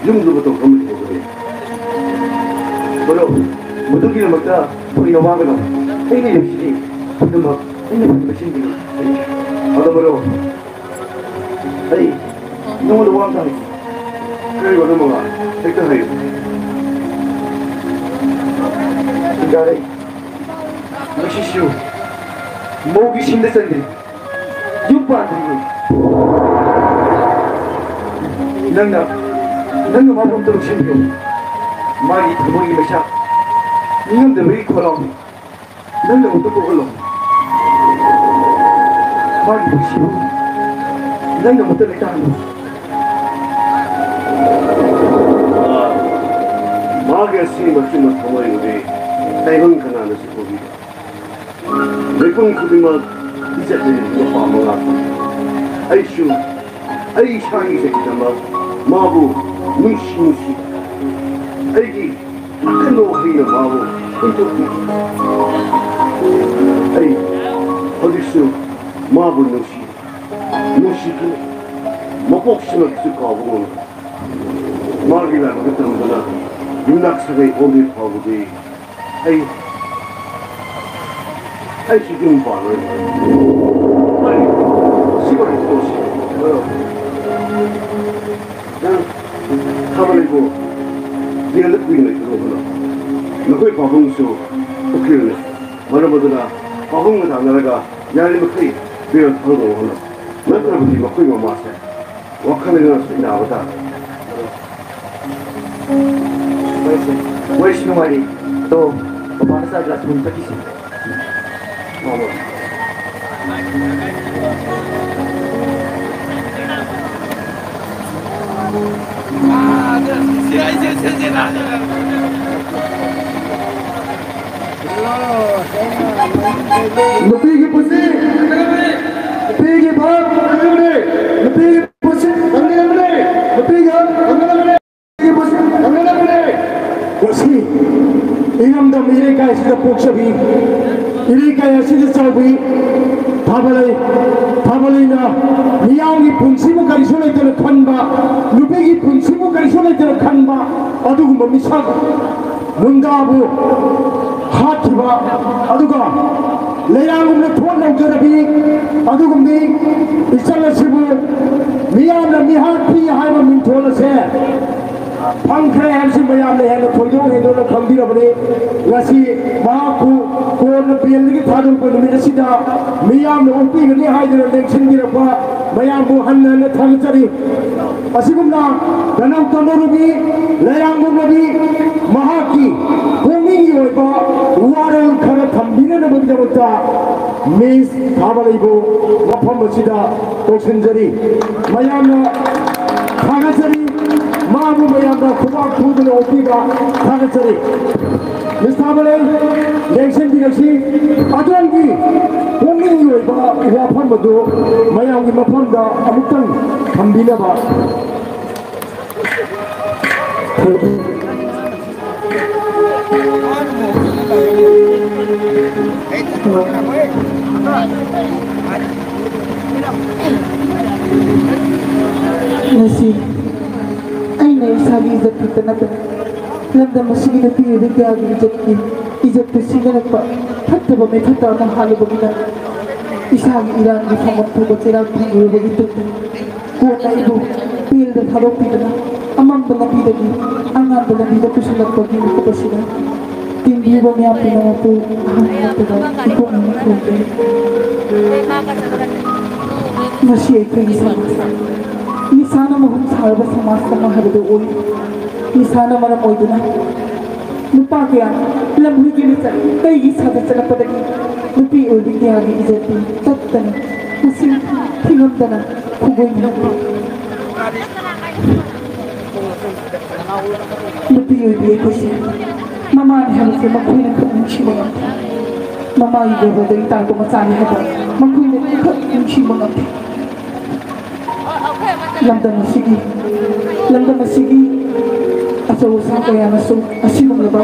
ꯌꯨꯝꯗꯨ ꯃꯇꯧ ꯀꯔꯝꯅ ꯇꯧꯒꯅꯤ? ꯃꯔꯨꯞ, ꯃꯗꯨꯒꯤꯗꯃꯛꯇ ꯊꯣꯏꯅ ꯋꯥꯒꯅꯨ꯫ ꯑꯩꯅ ꯂꯩꯔꯤꯁꯤꯗꯤ ꯄꯨꯝꯅꯃꯛ ꯑꯩꯅ ꯐꯖꯅ ꯁꯤꯟꯕꯤꯒꯦ꯫ ꯑꯗꯣ ꯃꯔꯨꯞ, ꯑꯩ ꯅꯉꯣꯟꯗ ꯋꯥ ꯑꯝꯇ ꯍꯪꯒꯦ꯫ ꯀꯔꯤ ꯋꯥꯅꯣ ꯃꯉꯥ? ꯍꯦꯛꯇ ꯍꯥꯏꯌꯨ꯫ ꯁꯤꯡꯒꯥꯔꯩ, ꯃꯁꯤꯁꯨ ꯃꯧꯒꯤ ꯁꯤꯡꯗ ꯆꯟꯗ꯭ꯔꯤ꯫ ꯌꯨꯝ ꯄꯥꯟꯗ꯭ꯔꯤꯌꯦ꯫ ꯅꯪꯅ, ꯅꯪꯅ ꯃꯥꯕꯨ ꯑꯝꯇ ꯂꯧꯁꯤꯟꯕꯤꯌꯨ꯫ ꯃꯥꯒꯤ ꯊꯃꯣꯏꯒꯤ ꯃꯩꯁꯥ ꯅꯤꯡꯉꯝꯗꯕꯒꯤ ꯈꯣꯜꯂꯥꯎꯅꯤ꯫ ꯅꯪꯅ ꯑꯃꯨꯛꯇ ꯄꯣꯛꯍꯜꯂꯣ꯫ ꯃꯥꯒꯤ ꯄꯨꯟꯁꯤꯕꯨ ꯅꯪꯅ ꯑꯃꯨꯛꯇ ꯂꯩꯇꯥꯍꯜꯂꯣ꯫ ꯃꯥꯒꯤ ꯑꯁꯦꯡꯕ ꯑꯆꯨꯝꯕ ꯊꯃꯣꯏꯕꯨꯗꯤ ꯇꯥꯏꯕꯪ ꯀꯅꯥꯅꯁꯨ ꯎꯕꯤꯔꯣꯏ꯫ ꯃꯤꯄꯨꯝ ꯈꯨꯗꯤꯡꯃꯛ ꯏꯖꯠ ꯂꯩꯔꯕ ꯅꯨꯄꯥ ꯑꯃ ꯉꯥꯛꯇꯅꯤ꯫ ꯑꯩꯁꯨ ꯑꯩ ꯏꯁꯥꯒꯤ ꯏꯖꯠꯀꯤꯗꯃꯛ ꯃꯥꯕꯨ ꯅꯨꯡꯁꯤ ꯅꯨꯡꯁꯤ ꯑꯩꯒꯤ ꯑꯀꯟꯕ ꯋꯥꯍꯩꯅ ꯃꯥꯕꯨ ꯍꯨꯟꯗꯣꯛꯄꯤ꯫ ꯑꯩ ꯍꯧꯖꯤꯛꯁꯨ ꯃꯥꯕꯨ ꯅꯨꯡꯁꯤ, ꯅꯨꯡꯁꯤꯗꯨꯅ ꯃꯄꯣꯛꯁꯤꯃꯛꯁꯨ ꯀꯥꯎꯕ ꯉꯝꯂꯣꯏ꯫ ꯃꯥꯒꯤ ꯂꯥꯏꯕꯛꯇ ꯇꯝꯗꯨꯅ ꯌꯨꯝꯅꯥꯛ ꯁꯥꯒꯩ ꯑꯣꯟꯗ꯭ꯔꯤ ꯐꯥꯎꯕꯗꯤ ꯑꯩ, ꯑꯩꯁꯨ ꯌꯨꯝ ꯄꯥꯜꯂꯣꯏ꯫ ꯑꯩ ꯁꯤ ꯋꯥꯔꯤ ꯇꯣꯛꯁꯤ꯫ ꯅꯪ ꯊꯥꯕ ꯂꯩꯕꯨ ꯖꯦꯜꯗ ꯀꯨꯏꯅ ꯂꯩꯊꯣꯛꯂꯣ꯫ ꯅꯈꯣꯏ ꯄꯥꯕꯨꯡꯁꯨ ꯎꯀꯤꯜꯅꯤ꯫ ꯃꯔꯝ ꯑꯗꯨꯅ ꯄꯥꯕꯨꯡꯒ ꯇꯥꯟꯅꯔꯒ ꯌꯥꯔꯤꯃꯈꯩ ꯕꯦꯜ ꯐꯪꯅꯕ ꯍꯣꯠꯅꯧ꯫ ꯅꯠꯇ꯭ꯔꯕꯗꯤ ꯃꯈꯣꯏ ꯃꯃꯥꯁꯦ ꯋꯥꯈꯜ ꯂꯩꯅꯥ ꯁꯣꯏꯅꯥꯕ ꯇꯥꯔꯦ꯫ ꯋꯥꯔꯤꯁꯦ, ꯋꯥꯔꯤꯁꯨ ꯅꯨꯡꯉꯥꯏꯔꯤ꯫ ꯑꯗꯣ ꯄꯄꯥꯅ ꯆꯥ ꯒ꯭ꯂꯥꯁ ꯑꯍꯨꯝ ꯊꯛꯈꯤꯁꯦ꯫ ꯃꯥꯃ꯫ ꯅꯨꯄꯤꯒꯤ ꯄꯨꯟꯁꯤ, ꯅꯨꯄꯤꯒꯤ ꯍꯛ, ꯅꯨꯄꯤꯒꯤ ꯄꯨꯟꯁꯤ, ꯅꯨꯄꯤꯒꯤ ꯍꯛ, ꯉꯁꯤ ꯏꯔꯝꯗꯝ ꯏꯔꯩꯀꯥꯏ ꯑꯁꯤꯗ ꯄꯣꯛꯆꯕꯤ, ꯏꯔꯩꯀꯥꯏ ꯑꯁꯤꯗ ꯆꯥꯎꯕꯤ ꯊꯥꯕꯂꯩ, ꯊꯥꯕꯂꯩꯅ ꯃꯤꯌꯥꯝꯒꯤ ꯄꯨꯟꯁꯤꯕꯨ ꯀꯔꯤꯁꯨ ꯂꯩꯇꯅ ꯈꯟꯕ, ꯅꯨꯄꯤꯒꯤ ꯄꯨꯟꯁꯤꯕꯨ ꯀꯔꯤꯁꯨ ꯂꯩꯇꯅ ꯈꯟꯕ ꯑꯗꯨꯒꯨꯝꯕ ꯃꯤꯁꯛ ꯃꯨꯟꯗꯥꯕꯨ ꯍꯥꯠꯈꯤꯕ, ꯑꯗꯨꯒ ꯂꯩꯔꯥꯡꯒꯨꯝꯅ ꯊꯣꯠ ꯅꯧꯖꯔꯕꯤ ꯑꯗꯨꯒꯨꯝꯕꯤ ꯏꯆꯜ ꯑꯁꯤꯕꯨ ꯃꯤꯌꯥꯝꯅ ꯃꯤꯍꯥꯠ ꯊꯤ ꯍꯥꯏꯕ ꯃꯤꯡꯊꯣꯜ ꯑꯁꯦ ꯐꯪꯈ꯭ꯔꯦ ꯍꯥꯏꯕꯁꯤ ꯃꯌꯥꯝꯅ ꯍꯦꯟꯅ ꯊꯣꯏꯗꯣꯛ ꯍꯦꯟꯗꯣꯛꯅ ꯈꯪꯕꯤꯔꯕꯅꯤ꯫ ꯉꯁꯤ ꯃꯍꯥꯛꯄꯨ ꯀꯣꯔꯠꯅ ꯕꯦꯜꯗꯒꯤ ꯊꯥꯗꯣꯛꯄ ꯅꯨꯃꯤꯠ ꯑꯁꯤꯗ ꯃꯤꯌꯥꯝꯅ ꯑꯣꯛꯄꯤꯒꯅꯤ ꯍꯥꯏꯗꯨꯅ ꯂꯦꯡꯁꯤꯟꯕꯤꯔꯛꯄ ꯃꯌꯥꯝꯕꯨ ꯍꯟꯅ ꯍꯟꯅ ꯊꯥꯒꯠꯆꯔꯤ꯫ ꯑꯁꯤꯒꯨꯝꯅ ꯇꯅꯧ ꯇꯅꯧꯔꯕꯤ ꯂꯩꯔꯥꯡꯒꯨꯝꯂꯕꯤ ꯃꯍꯥꯛꯀꯤ ꯄꯨꯛꯅꯤꯡꯒꯤ ꯑꯣꯏꯕ ꯋꯥꯔꯣꯜ ꯈꯔ ꯊꯝꯕꯤꯅꯅꯕꯒꯤꯗꯃꯛꯇ ꯃꯤꯁ ꯊꯥꯕꯂꯩꯕꯨ ꯃꯐꯝ ꯑꯁꯤꯗ ꯀꯧꯁꯤꯟꯖꯔꯤ꯫ ꯃꯌꯥꯝꯅ ꯊꯥꯒꯠꯆꯔꯤ꯫ ꯃꯥꯕꯨ ꯃꯌꯥꯝꯅ ꯈꯨꯕꯥꯛ ꯈꯨꯗꯨꯅ ꯑꯣꯛꯄꯤꯕ ꯊꯥꯒꯠꯆꯔꯤ꯫ ꯃꯤꯁ ꯊꯥꯕꯂꯩ, ꯂꯦꯡꯁꯤꯟꯕꯤꯔꯁꯤ꯫ ꯑꯗꯣꯝꯒꯤ ꯄꯨꯛꯅꯤꯡꯒꯤ ꯑꯣꯏꯕ ꯋꯥꯐꯝ ꯑꯗꯨ ꯃꯌꯥꯝꯒꯤ ꯃꯐꯝꯗ ꯑꯃꯨꯛꯇꯪ ꯊꯝꯕꯤꯅꯕ꯫ ꯉꯁꯤ ꯑꯩꯅ ꯏꯁꯥꯒꯤ ꯏꯖꯠ ꯈꯛꯇ ꯅꯠꯇꯅ ꯂꯝꯗꯝ ꯑꯁꯤꯒꯤ ꯅꯨꯄꯤ ꯑꯣꯏꯕꯤ ꯀꯌꯥꯒꯤ ꯏꯖꯠꯀꯤ, ꯏꯖꯠꯄꯨ ꯁꯤꯊꯔꯛꯄ ꯐꯠꯇꯕ ꯃꯤꯐꯠꯇ ꯑꯃ ꯍꯥꯠꯂꯨꯕꯒꯤꯗꯃꯛ ꯏꯁꯥꯒꯤ ꯏꯔꯥꯟꯒꯤ ꯐꯝꯐꯝ ꯊꯣꯛꯄ ꯆꯩꯔꯥꯛ ꯐꯪꯂꯨꯔꯕꯒꯤ ꯇꯨꯡꯗ ꯀꯣꯔꯠꯅ ꯑꯩꯕꯨ ꯕꯦꯜꯗ ꯊꯥꯗꯣꯛꯄꯤꯗꯨꯅ ꯑꯃꯝꯕ ꯂꯝꯕꯤꯗꯒꯤ ꯑꯉꯥꯟꯕ ꯂꯝꯕꯤꯗ ꯄꯨꯁꯤꯜꯂꯛꯄꯒꯤ ꯃꯤꯀꯨꯞ ꯑꯁꯤꯗ ꯇꯤꯟꯕꯤꯔꯤꯕ ꯃꯤꯌꯥꯝ ꯄꯨꯝꯅꯃꯛꯄꯨ ꯑꯍꯥꯟꯕ ꯅꯠꯇꯅ ꯏꯀꯣꯛꯅꯅ ꯈꯨꯔꯨꯝꯖꯔꯤ꯫ ꯉꯁꯤ ꯑꯩꯈꯣꯏꯒꯤ ꯁꯃꯥꯖ ꯅꯤꯁꯥꯅ ꯃꯍꯨꯠ ꯁꯥꯔꯕ ꯁꯃꯥꯖ ꯑꯃ ꯍꯥꯏꯕꯗꯨ ꯑꯣꯏ꯫ ꯅꯤꯁꯥꯅ ꯃꯔꯝ ꯑꯣꯏꯗꯨꯅ ꯅꯨꯄꯥ ꯀꯌꯥ ꯂꯝꯍꯨꯏꯒꯤ ꯃꯤꯆꯠ ꯀꯩꯒꯤ ꯁꯥꯖꯠ ꯆꯠꯂꯛꯄꯗꯒꯤ ꯅꯨꯄꯤ ꯑꯣꯏꯕꯤ ꯀꯌꯥꯒꯤ ꯏꯖꯠꯇꯤ ꯇꯠꯇꯅ ꯃꯁꯤꯡ ꯊꯤꯉꯝꯗꯅ ꯈꯨꯒꯣꯏꯅꯔꯛꯂꯤ꯫ ꯅꯨꯄꯤ ꯑꯣꯏꯕꯤ ꯑꯩꯈꯣꯏꯁꯦ ꯃꯃꯥꯅꯤ ꯍꯥꯏꯕꯁꯦ ꯃꯈꯣꯏꯅ ꯈꯛ ꯅꯤꯡꯁꯤꯡꯕ ꯉꯝꯗꯦ꯫ ꯃꯃꯥꯒꯤ ꯒꯔꯚꯗꯒꯤ ꯇꯥꯔꯛꯄ ꯃꯆꯥꯅꯤ ꯍꯥꯏꯕ ꯃꯈꯣꯏꯅ ꯈꯛ ꯅꯤꯡꯁꯤꯡꯕ ꯉꯝꯗꯦ꯫ ꯂꯝꯗꯝ ꯑꯁꯤꯒꯤ ꯂꯝꯗꯝ ꯑꯁꯤꯒꯤ ꯑꯆꯧ ꯑꯁꯥꯡ ꯀꯌꯥꯅꯁꯨ ꯑꯁꯤꯒꯨꯝꯂꯕ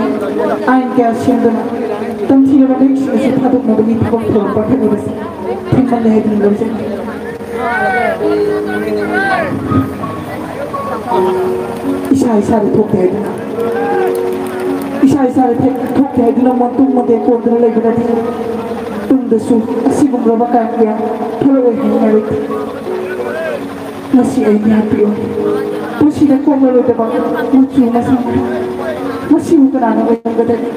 ꯑꯥꯏꯟ ꯀꯌꯥ ꯁꯦꯝꯗꯨꯅ ꯇꯝꯊꯤꯔꯕ ꯃꯍꯤꯛꯁꯤꯡ ꯑꯁꯤ ꯊꯥꯗꯣꯛꯅꯕꯒꯤ ꯊꯕꯛ ꯊꯧꯔꯝ ꯄꯥꯏꯈꯠꯂꯤꯕꯁꯤ ꯊꯤꯡꯃꯜꯂꯦ ꯍꯥꯏꯗꯨꯅ ꯂꯧꯖꯩ꯫ ꯏꯁꯥ ꯏꯁꯥꯗ ꯊꯣꯛꯇꯦ ꯍꯥꯏꯗꯨꯅ ꯏꯁꯥ ꯏꯁꯥꯗ ꯊꯦ- ꯊꯣꯛꯇꯦ ꯍꯥꯏꯗꯨꯅ ꯃꯣꯟꯇꯨꯝ ꯃꯣꯟꯇꯦꯛ ꯀꯣꯟꯗꯨꯅ ꯂꯩꯕ ꯅꯠꯇꯦ꯫ ꯇꯨꯡꯗꯁꯨ ꯑꯁꯤꯒꯨꯝꯂꯕ ꯀꯌꯥ ꯀꯌꯥ ꯊꯣꯛꯂꯛꯑꯣꯏ ꯍꯥꯏꯅꯤꯡꯉꯥꯏ ꯂꯩꯇꯦ꯫ ꯉꯁꯤ ꯑꯩ ꯃꯤꯍꯥꯠꯄꯤꯌꯨ꯫ ꯄꯨꯟꯁꯤꯗ ꯀꯣꯛꯂꯔꯣꯏꯗꯕ ꯃꯆꯨ ꯃꯁꯥ ꯃꯁꯤꯕꯨ ꯀꯅꯥꯅ ꯑꯣꯏꯔꯝꯒꯗꯒꯦ?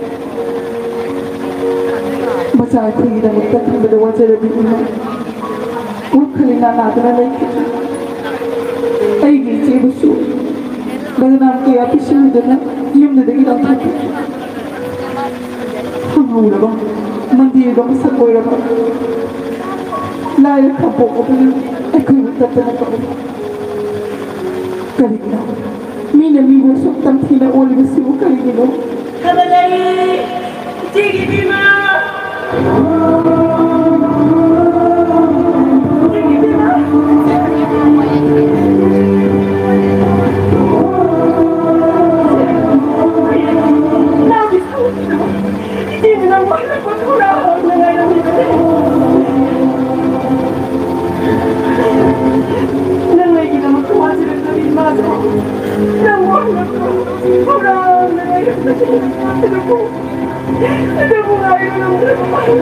ꯃꯆꯥ ꯑꯩꯈꯣꯏꯒꯤꯗꯃꯛꯇ ꯈꯟꯕꯗ ꯋꯥꯖꯔꯕꯤ ꯏꯃꯥ꯫ ꯋꯥꯈꯜ ꯂꯩꯅꯥ ꯅꯥꯗꯨꯅ ꯂꯩꯈꯤ꯫ ꯑꯩꯒꯤ ꯏꯆꯦꯕꯨꯁꯨ ꯕꯗꯅꯥꯝ ꯀꯌꯥ ꯄꯤꯁꯤꯟꯗꯨꯅ ꯌꯨꯝꯗꯨꯗꯒꯤ ꯂꯧꯊꯣꯛꯈꯤ꯫ ꯍꯪꯍꯧꯔꯕ ꯃꯟꯗꯤꯔꯒ ꯃꯁꯛ ꯑꯣꯏꯔꯕ ꯂꯥꯏꯔ ꯈꯥꯄꯣꯛ ꯑꯗꯨꯅ ꯑꯩꯈꯣꯏꯕꯨ ꯇꯠꯇꯅ ꯀꯧꯏ꯫ ꯀꯔꯤꯒꯤꯅꯣ ꯃꯤꯅ ꯃꯤꯕꯨ ꯑꯁꯨꯛ ꯇꯝꯊꯤꯅ ꯑꯣꯜꯂꯤꯕꯁꯤꯕꯨ ꯀꯔꯤꯒꯤꯅꯣ? ꯊꯥꯒꯠꯂꯛꯏ ꯏꯆꯦꯒꯤ ꯏꯕꯦꯝꯃ꯫ ꯏꯆꯦꯒꯤ ꯏꯕꯦꯝꯃ꯫ ꯏꯆꯦꯒꯤ ꯏꯕꯦꯝꯃ꯫ ꯏꯆꯦꯅ ꯅꯪꯕꯨ ꯍꯜꯂꯛꯄ ꯊꯧꯔꯥꯡꯅ ꯉꯥꯏꯔꯝꯃꯤꯕꯅꯦ꯫ ꯅꯪ ꯑꯩꯒꯤꯗꯃꯛꯇ ꯋꯥꯖꯔꯛꯂꯕ ꯏꯃꯥꯗꯣ ꯅꯪꯕꯨ ꯍꯜꯂꯛꯄ ꯊꯧꯔꯥꯡꯅ ꯉꯥꯏꯔꯝꯕꯅꯦ꯫ ꯑꯗꯨꯕꯨ, ꯑꯗꯨꯕꯨ ꯉꯥꯏꯕ ꯉꯝꯗ꯭ꯔꯕ ꯃꯥꯅꯦ꯫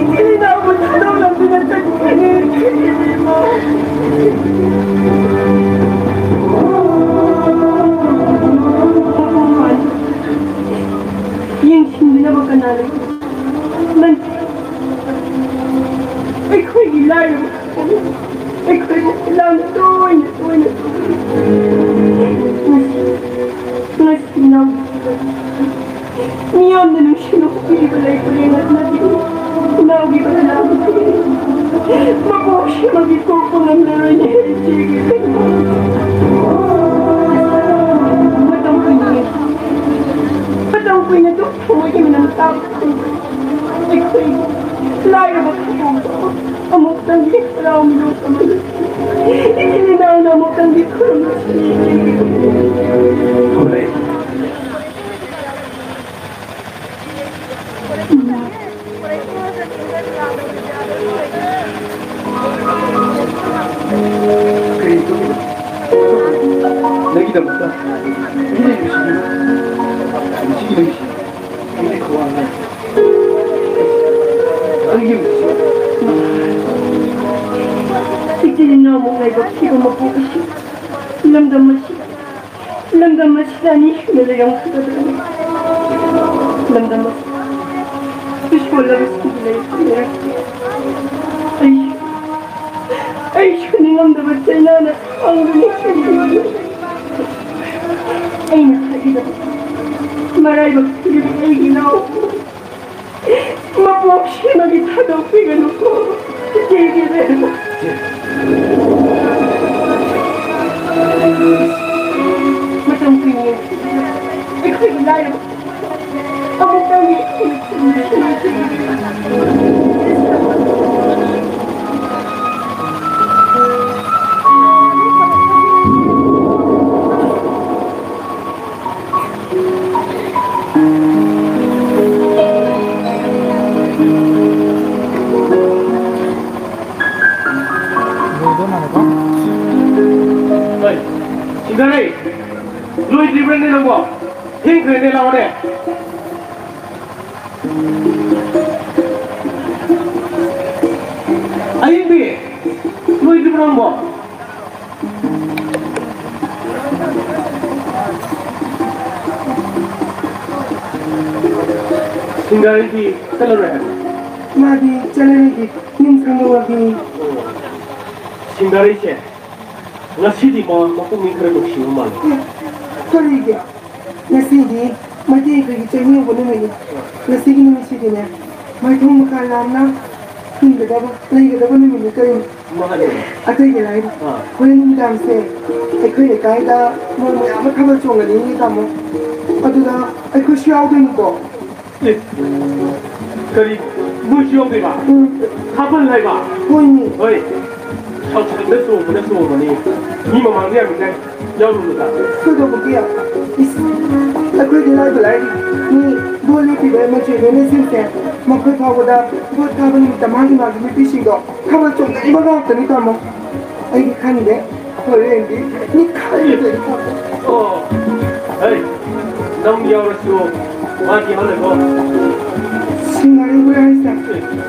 ꯏꯆꯦ ꯏꯅꯥꯎꯕꯨ ꯊꯥꯗꯣꯛꯂꯝꯗꯨꯅ ꯆꯠꯈ꯭ꯔꯦ꯫ ꯏꯃꯥ꯫ ꯌꯦꯡꯁꯤꯟꯕꯤꯅꯕ ꯀꯅꯥ ꯂꯩꯇꯦ? ꯅꯪ ꯑꯩꯈꯣꯏꯒꯤ ꯂꯥꯏꯔꯕ ꯈꯛꯇꯅꯤ꯫ ꯑꯩꯈꯣꯏꯕꯨ ꯈꯨꯂꯥꯡ ꯇꯣꯏꯅ ꯇꯣꯏꯅ ꯇꯧꯏ꯫ ꯉꯁꯤ, ꯉꯁꯤ ꯏꯅꯥꯎꯒꯤ ꯃꯤꯌꯥꯝꯅ ꯅꯨꯡꯁꯤꯅ ꯍꯨꯞꯄꯤꯔꯤꯕ ꯂꯩ ꯄꯔꯦꯡ ꯑꯗꯨꯅꯗꯤ ꯏꯅꯥꯎꯒꯤ ꯕꯗꯅꯥꯝ ꯃꯄꯣꯛ ꯁꯤꯃꯒꯤ ꯀꯣꯛꯄ ꯉꯝꯂꯔꯣꯏꯅꯦ ꯏꯆꯦꯒꯤ ꯀꯩꯅꯣ꯫ ꯀꯨꯏꯅ ꯑꯗꯨꯝ ꯊꯃꯣꯏꯒꯤ ꯃꯅꯝ ꯇꯥꯕ ꯐꯪꯗ꯭ꯔꯦ꯫ ꯑꯩꯈꯣꯏ ꯂꯥꯏꯔꯕ ꯈꯨꯗꯣꯡꯗꯣ ꯑꯃꯨꯛꯇꯪꯗꯤ ꯍꯔꯥꯎ ꯃꯤꯅꯣꯛ ꯑꯃ ꯅꯨꯡꯁꯤ꯫ ꯏꯆꯤꯜ ꯏꯅꯥꯎꯅ ꯑꯃꯨꯛꯇꯪꯗꯤ ꯈꯨꯔꯨꯝꯁꯤ꯫ ꯊꯣꯔꯛꯑꯦ꯫ ꯀꯔꯤ ꯇꯧꯔꯤꯅꯣ? ꯅꯪꯒꯤꯗꯃꯛꯇ ꯃꯤ ꯂꯩꯔꯤꯕꯁꯤꯕꯨ? ꯃꯁꯤꯒꯤ ꯂꯩꯁꯤ ꯑꯩꯗꯤ ꯈꯧꯔꯥꯡꯉꯦ꯫ ꯑꯩꯒꯤ ꯏꯆꯤꯜ ꯏꯅꯥꯎꯃꯨꯛ ꯂꯥꯏꯕꯛ ꯊꯤꯕ ꯃꯄꯣꯛ ꯑꯁꯤ ꯂꯝꯗꯝ ꯑꯁꯤ ꯂꯝꯗꯝ ꯑꯁꯤꯗ ꯑꯅꯤ ꯁꯨꯅ ꯂꯩꯔꯝꯒꯗꯕꯅꯤ꯫ ꯂꯝꯗꯝ ꯑꯁꯤ ꯏꯁꯣꯔ ꯂꯧꯁꯤꯡꯒꯤ ꯂꯩꯐꯝꯅꯤ꯫ ꯑꯩ, ꯑꯩꯁꯨ ꯅꯤꯡꯉꯝꯗꯕ ꯆꯩꯅꯥꯅ ꯈꯥꯡꯗꯨꯅ ꯊꯝꯕꯤꯕꯅꯤ꯫ ꯑꯩꯅ ꯈꯜꯂꯤꯕ ꯃꯔꯥꯏꯕꯛ ꯊꯤꯔꯤꯕ ꯑꯩꯒꯤ ꯏꯅꯥꯎ ꯃꯄꯣꯛ ꯁꯤꯃꯗꯤ ꯊꯥꯗꯣꯛꯄꯤꯒꯅꯨꯀꯣ꯫ ꯏꯆꯦꯒꯤ ꯂꯩꯔꯕ ꯃꯇꯝ ꯀꯨꯏꯅ ꯌꯦꯡꯁꯤꯟꯕꯤꯔꯕ ꯑꯩꯈꯣꯏꯒꯤ ꯂꯥꯏꯔꯕ ꯑꯃꯨꯛꯇꯪꯗꯤ ꯍꯣꯏ, ꯁꯤꯡꯒꯥꯔꯩ, ꯂꯣꯏꯗ꯭ꯔꯤꯕ꯭ꯔꯅꯦ ꯅꯪꯕꯣ? ꯊꯦꯡꯈ꯭ꯔꯦꯅꯦ, ꯂꯥꯛꯑꯣꯅꯦ꯫ ꯑꯍꯤꯡꯕꯤ, ꯂꯣꯏꯗ꯭ꯔꯤꯕ꯭ꯔꯣ ꯅꯪꯕꯣ? ꯁꯤꯡꯒꯥꯔꯩꯗꯤ ꯆꯠꯂꯔꯣꯏ ꯍꯥꯏꯕ꯭ꯔꯣ? ꯃꯥꯗꯤ ꯆꯠꯂꯔꯣꯏꯒꯦ, ꯌꯨꯝ ꯁꯪꯗꯣꯛꯑꯒꯦ꯫ ꯁꯤꯡꯒꯥꯔꯩꯁꯦ ꯉꯁꯤꯗꯤ ꯃꯥ ꯃꯄꯨꯛꯅꯤꯡ ꯈꯔ ꯅꯨꯡꯁꯤꯕ ꯃꯥꯜꯂꯦ꯫ ꯑꯦ, ꯀꯔꯤꯒꯤ? ꯉꯁꯤꯗꯤ ꯃꯩꯇꯩ ꯑꯩꯈꯣꯏꯒꯤ ꯆꯩꯅꯤ ꯍꯧꯕ ꯅꯨꯃꯤꯠꯅꯤ꯫ ꯉꯁꯤꯒꯤ ꯅꯨꯃꯤꯠꯁꯤꯗꯤꯅꯦ, ꯃꯥꯏꯊꯣꯡ ꯃꯈꯥ ꯂꯥꯝꯅ ꯍꯤꯡꯒꯗꯕ, ꯂꯩꯒꯗꯕ ꯅꯨꯃꯤꯠꯅꯤ ꯀꯔꯤꯅꯣ? ꯃꯥꯅꯦ꯫ ꯑꯇꯩꯒꯤ ꯂꯥꯏꯔꯤ꯫ ꯑꯥ꯫ ꯍꯣꯔꯦꯟ ꯅꯨꯃꯤꯗꯥꯡꯁꯦ ꯑꯩꯈꯣꯏ ꯂꯩꯀꯥꯏꯗ ꯃꯣꯏ ꯃꯌꯥꯝ ꯑꯃ ꯊꯥꯕꯜ ꯆꯣꯡꯒꯅꯤ, ꯇꯥꯃꯣ꯫ ꯑꯗꯨꯗ ꯑꯩꯈꯣꯏꯁꯨ ꯌꯥꯎꯗꯣꯏꯅꯤꯀꯣ? ꯑꯦ, ꯀꯔꯤ? ꯅꯣꯏꯁꯨ ꯌꯥꯎꯗꯣꯏꯕ? ꯎꯝ꯫ ꯊꯥꯕꯜ ꯍꯥꯏꯕ? ꯍꯣꯏꯅꯦ꯫ ꯍꯣꯏ꯫ ꯁꯥꯎꯁꯤꯗ ꯆꯣꯡꯕꯗ ꯆꯣꯡꯕꯅꯤ꯫ ꯃꯤ ꯃꯃꯥꯡꯗ ꯌꯥꯝ ꯏꯀꯥꯏ꯫ ꯌꯥꯎꯔꯨꯅꯨꯗ꯫ ꯀꯩꯗꯧꯕꯒꯤ? ꯏꯁ, ꯑꯩꯈꯣꯏꯗꯤ ꯂꯥꯏꯕ ꯂꯥꯏꯔꯤ꯫ ꯃꯤ ꯕꯣꯜ ꯂꯦꯞꯄꯤꯕ ꯃꯆꯨ ꯂꯣꯏꯅꯁꯤꯡꯁꯦ ꯃꯈꯣꯏ ꯐꯥꯎꯕꯗ ꯚꯣꯠ ꯊꯥꯕ ꯅꯨꯃꯤꯠꯇ ꯃꯥꯒꯤ ꯃꯥꯒꯤ ꯅꯨꯄꯤꯁꯤꯡꯗꯣ ꯊꯥꯕꯜ ꯆꯣꯡꯅꯔꯤꯕ ꯉꯥꯛꯇꯅꯤ, ꯇꯥꯃꯣ꯫ ꯑꯩꯗꯤ ꯈꯪꯗꯦ꯫ ꯍꯣꯔꯦꯟꯗꯤ ꯃꯤ ꯈꯜꯂꯤꯗꯣꯏꯅꯤ꯫ ꯑꯣ, ꯍꯩ, ꯅꯪ ꯌꯥꯎꯔꯁꯨ ꯃꯥꯗꯤ ꯌꯥꯎꯍꯜꯂꯣꯏꯀꯣ꯫ ꯁꯤꯡꯒꯥꯔꯩ ꯍꯨꯔꯥꯟꯁꯦ꯫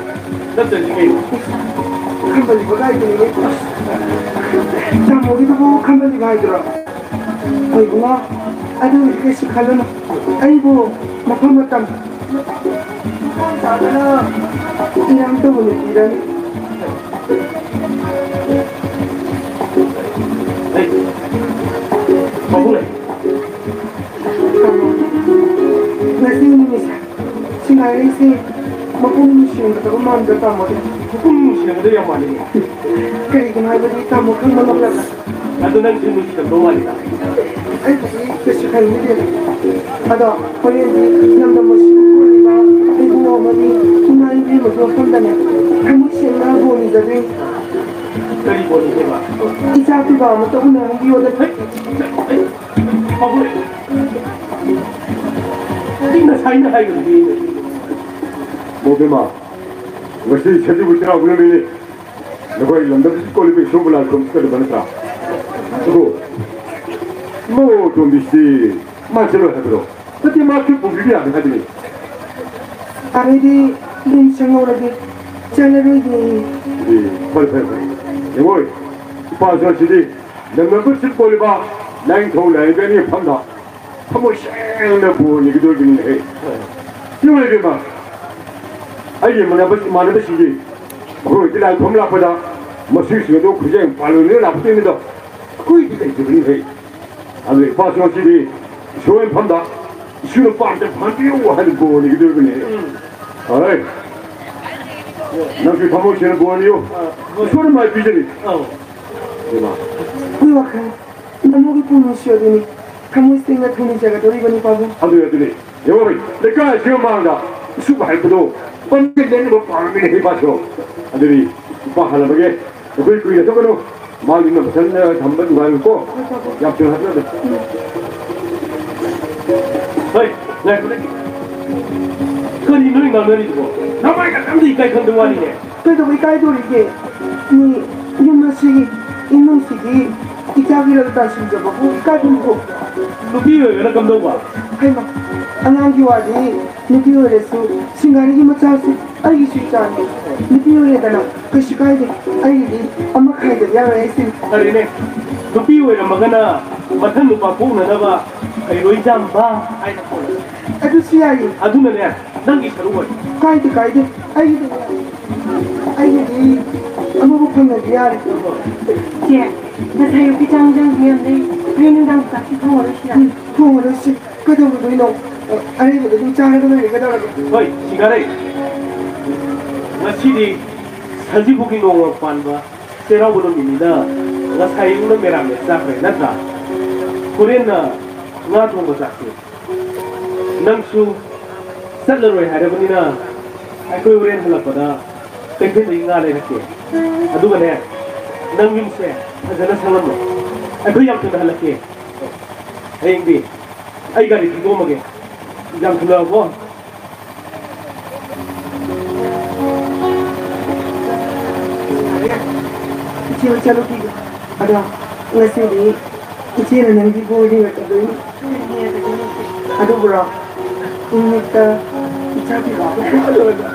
ꯅꯠꯇ꯭ꯔꯗꯤ ꯀꯩꯅꯣ? ꯈꯝꯕꯜꯂꯤꯕ ꯒꯥꯏꯗꯨꯅꯤꯅꯦ꯫ ꯇꯥꯃꯣꯒꯤꯗꯨꯕꯨ ꯈꯝꯕꯜꯂꯤꯕ ꯍꯥꯏꯗꯨꯔꯣ? ꯍꯣꯏ ꯏꯕꯨꯡꯉꯣ, ꯑꯗꯨꯒꯤꯗꯤ ꯀꯩꯁꯨ ꯈꯜꯂꯨꯅꯨ꯫ ꯑꯩꯕꯨ ꯃꯐꯝ ꯃꯇꯝ ꯆꯥꯗꯅ ꯏꯔꯥꯡ ꯇꯧꯕ ꯅꯨꯄꯤꯔꯅꯤ꯫ ꯍꯩ, ꯃꯄꯨ ꯂꯩ꯫ ꯇꯥꯃꯣ, ꯉꯁꯤ ꯅꯨꯃꯤꯠꯁꯦ ꯁꯤꯡꯒꯥꯔꯩꯁꯦ ꯃꯄꯨ ꯅꯨꯡꯁꯤꯔꯝꯒꯗꯕ ꯃꯥꯟꯗ꯭ꯔꯣ, ꯇꯥꯃꯣꯗꯤ? ꯃꯄꯨ ꯅꯨꯡꯁꯤꯔꯝꯒꯗꯕ ꯌꯥꯝ ꯃꯥꯜꯂꯤꯅꯦ꯫ ꯀꯔꯤꯒꯤꯅꯣ ꯍꯥꯏꯕꯗꯤ ꯇꯥꯃꯣ ꯈꯪꯕ ꯉꯝꯂꯕ꯭ꯔꯥ? ꯑꯗꯨ ꯅꯪꯁꯨ ꯅꯨꯡꯁꯤꯔꯝꯗꯧ ꯃꯥꯜꯂꯤꯗ꯫ ꯑꯩꯕꯨꯗꯤ ꯀꯩꯁꯨ ꯈꯟꯕꯤꯗꯦꯗ꯫ ꯑꯗꯣ ꯍꯣꯔꯦꯟꯗꯤ ꯂꯝꯗꯝ ꯑꯁꯤꯕꯨ ꯀꯣꯜꯂꯤꯕ ꯏꯕꯨꯡꯉꯣ ꯑꯃꯗꯤ ꯏꯃꯥ ꯏꯕꯦꯝꯃꯒꯤ ꯃꯐꯝꯗꯅꯦ ꯊꯃꯣꯏ ꯁꯦꯡꯅ ꯕꯣꯔ ꯅꯤꯖꯗꯣꯏꯅꯤ꯫ ꯀꯔꯤ ꯕꯣꯔ ꯅꯤꯗꯣꯏꯕ? ꯏꯆꯥ ꯄꯤꯕ ꯑꯃꯇ ꯎꯅꯍꯟꯕꯤꯌꯣꯗ꯫ ꯍꯩ, ꯍꯩ, ꯃꯄꯨ ꯂꯩ꯫ ꯅꯪ ꯉꯁꯥꯏꯅ ꯍꯥꯏꯒꯗꯕꯅꯤ꯫ ꯃꯣꯕꯦꯝꯃ, ꯉꯁꯤ ꯁꯖꯤꯕꯨ ꯆꯩꯔꯥꯎꯕ ꯅꯨꯃꯤꯠꯅꯤ꯫ ꯅꯈꯣꯏ ꯂꯝꯗꯝꯁꯤ ꯀꯣꯜꯂꯤꯕ ꯏꯁꯣꯔꯕꯨ ꯂꯥꯏ ꯈꯨꯔꯨꯝꯕ ꯆꯠꯀꯗꯕ ꯅꯠꯇ꯭ꯔꯥ? ꯑꯗꯣ, ꯏꯃꯧ ꯑꯇꯣꯝꯕꯤꯁꯤ ꯃꯥ ꯆꯠꯂꯣꯏ ꯍꯥꯏꯕ꯭ꯔꯣ? ꯅꯠꯇꯦ, ꯃꯥ ꯁꯤ ꯄꯨꯕꯤꯕ ꯌꯥꯅꯤ ꯍꯥꯏꯕꯅꯤ꯫ ꯑꯗꯩꯗꯤ ꯌꯨꯝ ꯆꯪꯍꯧꯔꯒꯦ, ꯆꯠꯂꯔꯣꯏꯒꯦ꯫ ꯑꯦ, ꯐꯔꯦ, ꯐꯔꯦ, ꯐꯔꯦ꯫ ꯌꯦꯡꯉꯣ, ꯏꯄꯥꯁꯨ ꯑꯁꯤꯗꯤ ꯂꯝꯗꯝꯕꯨ ꯁꯤꯟ ꯀꯣꯜꯂꯤꯕ ꯂꯥꯏꯅꯤꯡꯊꯧ ꯂꯥꯏꯔꯦꯝꯕꯤ ꯑꯅꯤ ꯃꯐꯝꯗ ꯊꯃꯣꯏ ꯁꯦꯡꯅ ꯕꯣꯔ ꯅꯤꯒꯗꯧꯔꯤꯕꯅꯤꯅꯦꯍꯦ꯫ ꯌꯦꯡꯉꯨꯅꯦ ꯏꯕꯦꯝꯃ, ꯑꯩꯒꯤ ꯏꯃꯥꯟꯅꯕ-, ꯏꯃꯥꯟꯅꯕꯁꯤꯡꯗꯤ ꯃꯈꯣꯏ ꯍꯧꯖꯤꯛ ꯂꯥꯏ ꯈꯨꯔꯨꯝ ꯂꯥꯛꯄꯗ ꯃꯁꯤꯁꯤꯡ ꯑꯗꯨ ꯈꯨꯖꯦꯡ ꯄꯥꯜꯂꯣꯏꯅ ꯂꯥꯛꯄꯗꯣꯏꯅꯤꯗꯣ꯫ ꯑꯩꯈꯣꯏꯗꯤ ꯂꯩꯇꯕꯅꯤꯍꯦ꯫ ꯑꯗꯨ ꯏꯄꯥꯁꯨ ꯉꯁꯤꯗꯤ ꯏꯁꯣꯔꯒꯤ ꯃꯐꯝꯗ ꯏꯁꯣꯔꯅ ꯄꯥꯝꯖꯕ ꯐꯪꯍꯟꯕꯤꯌꯨ ꯍꯥꯏꯅ ꯕꯣꯔ ꯅꯤꯒꯗꯧꯔꯤꯕꯅꯤ꯫ ꯎꯝ꯫ ꯍꯣꯏ꯫ ꯅꯪꯁꯨ ꯊꯃꯣꯏ ꯁꯦꯡꯅ ꯕꯣꯔ ꯅꯤꯌꯨ꯫ ꯑꯥ, ꯍꯣꯏ꯫ ꯏꯁꯣꯔꯅ ꯃꯥꯏ ꯄꯤꯖꯅꯤ꯫ ꯑꯧ꯫ ꯏꯃꯥ꯫ ꯑꯩꯈꯣꯏ ꯋꯥꯈꯜ ꯅꯃꯣꯒꯤ ꯄꯨꯛꯅꯤꯡꯁꯨ ꯑꯗꯨꯅꯤ꯫ ꯊꯃꯣꯏ ꯁꯦꯡꯅ ꯊꯧꯅꯤꯖꯒꯗꯧꯔꯤꯕꯅꯤ, ꯄꯥꯕꯨꯡ꯫ ꯑꯗꯨ, ꯑꯗꯨꯅꯤ꯫ ꯌꯦꯡꯉꯣ, ꯂꯩꯀꯥꯏ ꯑꯁꯤꯒꯤ ꯃꯃꯥꯡꯗ ꯏꯁꯨꯛ ꯍꯥꯏꯕꯗꯣ ꯄꯟꯒꯦ ꯂꯦꯟꯕ ꯄꯥꯝꯃꯤꯅꯦ, ꯏꯄꯥꯁꯨ꯫ ꯑꯗꯨꯗꯤ ꯏꯄꯥ ꯍꯜꯂꯝꯃꯒꯦ꯫ ꯑꯩꯈꯣꯏ ꯀꯨꯏꯅ ꯆꯠꯀꯅꯨ꯫ ꯃꯥꯒꯤ ꯃꯊꯟꯗ ꯊꯝꯕ ꯅꯨꯡꯉꯥꯏꯔꯣꯏꯀꯣ꯫ ꯌꯥꯝ ꯊꯨꯅ ꯍꯜꯂꯛꯑꯣ꯫ ꯍꯣꯏ, ꯉꯥꯏꯈꯣ, ꯉꯥꯏꯈꯣ꯫ ꯀꯔꯤꯅꯣ ꯅꯣꯏ ꯉꯥꯡꯅꯔꯤꯗꯨꯕꯣ? ꯅꯃꯥꯏ ꯈꯛꯇꯪꯗꯤ ꯏꯀꯥꯏ ꯈꯪꯗꯕ ꯋꯥꯅꯤꯅꯦ꯫ ꯀꯩꯗꯧꯕ ꯏꯀꯥꯏꯗꯣꯔꯤꯒꯦ? ꯃꯤ ꯌꯨꯝ ꯑꯁꯤꯒꯤ, ꯏꯃꯨꯡꯁꯤꯒꯤ ꯏꯆꯥꯒꯤ ꯂꯧ ꯇꯥꯁꯤꯟꯖꯕꯕꯨ ꯏꯀꯥꯏꯐꯝ ꯊꯣꯛꯄ꯭ꯔꯣ? ꯅꯨꯄꯤ ꯑꯣꯏꯔꯒꯅ ꯀꯝꯗꯧꯕ? ꯍꯩꯃ, ꯑꯉꯥꯡꯒꯤ ꯋꯥꯗꯤ ꯅꯨꯄꯤ ꯑꯣꯏꯔꯁꯨ ꯁꯤꯡꯒꯥꯔꯤꯒꯤ ꯃꯆꯥꯁꯤ ꯑꯩꯒꯤꯁꯨ ꯏꯆꯥꯅꯤ꯫ ꯅꯨꯄꯤ ꯑꯣꯏꯔꯦꯗꯅ ꯀꯩꯁꯨ ꯀꯥꯏꯗꯦ, ꯑꯩꯒꯤꯗꯤ ꯑꯃ ꯈꯥꯏꯗꯕ ꯌꯥꯔꯣꯏ ꯑꯩꯁꯦ꯫ ꯐꯔꯦꯅꯦ, ꯅꯨꯄꯤ ꯑꯣꯏꯔꯝꯃꯒꯅ ꯃꯊꯪ ꯅꯨꯄꯥ ꯄꯣꯛꯅꯅꯕ ꯈꯩꯔꯣꯏ ꯆꯥꯝꯕ ꯍꯥꯏꯅ ꯀꯧꯔꯁꯤ꯫ ꯑꯗꯨꯁꯨ ꯌꯥꯏꯌꯦ꯫ ꯑꯗꯨꯅꯅꯦ, ꯅꯪꯒꯤ ꯁꯔꯨꯛ ꯑꯣꯏ꯫ ꯀꯥꯏꯗꯦ, ꯀꯥꯏꯗꯦ꯫ ꯑꯩꯒꯤꯗꯤ, ꯑꯩꯒꯤꯗꯤ ꯑꯃꯕꯨ ꯐꯪꯉꯗꯤ ꯌꯥꯔꯦ꯫ ꯆꯦ, ꯉꯁꯥꯏ ꯑꯌꯨꯛꯀꯤ ꯆꯥꯛ ꯏꯟꯖꯥꯡꯗꯤ ꯌꯥꯝ ꯂꯩ꯫ ꯍꯣꯔꯦꯟ ꯅꯨꯡꯗꯥꯡ ꯆꯥꯛꯁꯤ ꯊꯣꯡꯉꯔꯣꯏꯁꯤꯔꯥ? ꯎꯝ, ꯊꯣꯡꯉꯔꯣꯏꯁꯤ꯫ ꯀꯩꯗꯧꯔꯨꯗꯣꯏꯅꯣ? ꯑꯔꯩꯕꯗꯣ ꯑꯗꯨꯝ ꯆꯥꯔꯒ ꯂꯣꯏꯔꯦ, ꯀꯩꯗꯧꯔꯒꯦ? ꯍꯣꯏ, ꯁꯤꯡꯒꯥꯔꯩ꯫ ꯉꯁꯤꯗꯤ ꯁꯖꯤꯕꯨꯒꯤ ꯅꯣꯡꯃ ꯄꯥꯟꯕ ꯆꯩꯔꯥꯎꯕ ꯅꯨꯃꯤꯠꯅꯤꯅ ꯉꯁꯥꯏ ꯑꯌꯨꯛꯅ ꯃꯦꯔꯥꯃꯦꯁ ꯆꯥꯈ꯭ꯔꯦ, ꯅꯠꯇ꯭ꯔꯥ? ꯍꯣꯔꯦꯟꯅ ꯉꯥ ꯊꯣꯡꯕ ꯆꯥꯁꯤ꯫ ꯅꯪꯁꯨ ꯆꯠꯂꯔꯣꯏ ꯍꯥꯏꯔꯕꯅꯤꯅ ꯑꯩꯈꯣꯏ ꯍꯣꯔꯦꯟ ꯍꯜꯂꯛꯄꯗ ꯀꯩꯊꯦꯜꯗꯒꯤ ꯉꯥ ꯂꯩꯔꯛꯀꯦ꯫ ꯑꯗꯨꯒꯅꯦ, ꯅꯪ ꯌꯨꯝꯁꯦ ꯐꯖꯅ ꯁꯪꯂꯝꯃꯣ꯫ ꯑꯩꯈꯣꯏ ꯌꯥꯝ ꯊꯨꯅ ꯍꯜꯂꯛꯀꯦ꯫ ꯍꯌꯦꯡꯗꯤ ꯑꯩ ꯒꯥꯔꯤ ꯊꯤꯟꯗꯣꯛꯑꯝꯃꯒꯦ꯫ ꯌꯥꯝ ꯊꯨꯅ ꯂꯥꯛꯑꯣꯀꯣ꯫ ꯏꯆꯦ ꯍꯣꯏ ꯆꯠꯂꯨꯈꯤꯒꯦ꯫ ꯑꯗꯣ ꯉꯁꯤꯗꯤ ꯏꯆꯦꯅ ꯅꯪꯒꯤ ꯕꯣꯔ ꯌꯦꯡꯉꯛꯀꯗꯣꯏꯅꯤ꯫ ꯑꯗꯨꯕꯨꯔꯣ? ꯏꯪꯂꯤꯁꯇ ꯏꯆꯥ ꯄꯤꯕ ꯑꯃ ꯈꯜꯂꯨꯔꯒ꯫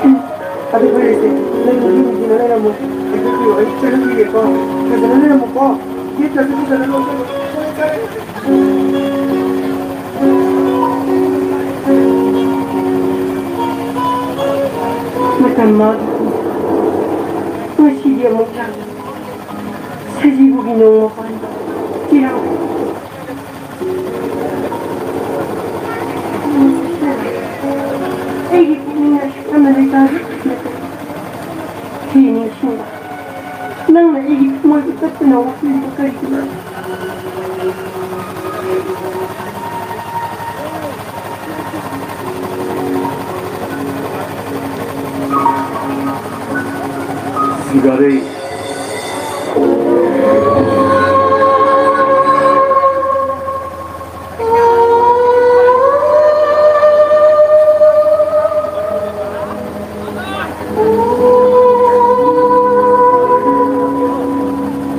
ꯎꯝ꯫ ꯑꯗꯨ ꯐꯔꯦꯁꯦ, ꯅꯪ ꯅꯨꯄꯤ ꯅꯨꯄꯤꯅ ꯂꯩꯔꯝꯃꯣ꯫ ꯑꯗꯨꯗꯤ ꯑꯩ ꯆꯠꯂꯨꯈꯤꯒꯦꯀꯣ꯫ ꯐꯖꯅ ꯂꯩꯔꯝꯃꯣꯀꯣ꯫ ꯒꯦꯠꯇꯁꯨ ꯐꯖꯅ ꯂꯣꯟꯁꯤꯜꯂꯨ꯫ ꯃꯇꯝ ꯃꯥꯡ-, ꯉꯁꯤꯗꯤ ꯑꯃꯨꯛ ꯂꯥꯛꯂꯦ꯫ ꯁꯖꯤꯕꯨꯒꯤ ꯅꯣꯡꯃ ꯄꯥꯟꯕ ꯆꯩꯔꯥꯎꯕ꯫ ꯑꯩꯒꯤ ꯄꯨꯛꯅꯤꯡ ꯑꯁꯨꯛ ꯌꯥꯝꯅ ꯂꯩꯇꯥꯗꯦ꯫ ꯍꯦ ꯅꯤꯡꯁꯤꯡꯕ, ꯅꯪꯅ ꯑꯩꯒꯤ ꯊꯃꯣꯏꯕꯨ ꯇꯠꯇꯅ ꯋꯥꯍꯜꯂꯤꯕ ꯀꯔꯤꯒꯤꯅꯣ? ꯁꯤꯒꯥꯔꯦ꯫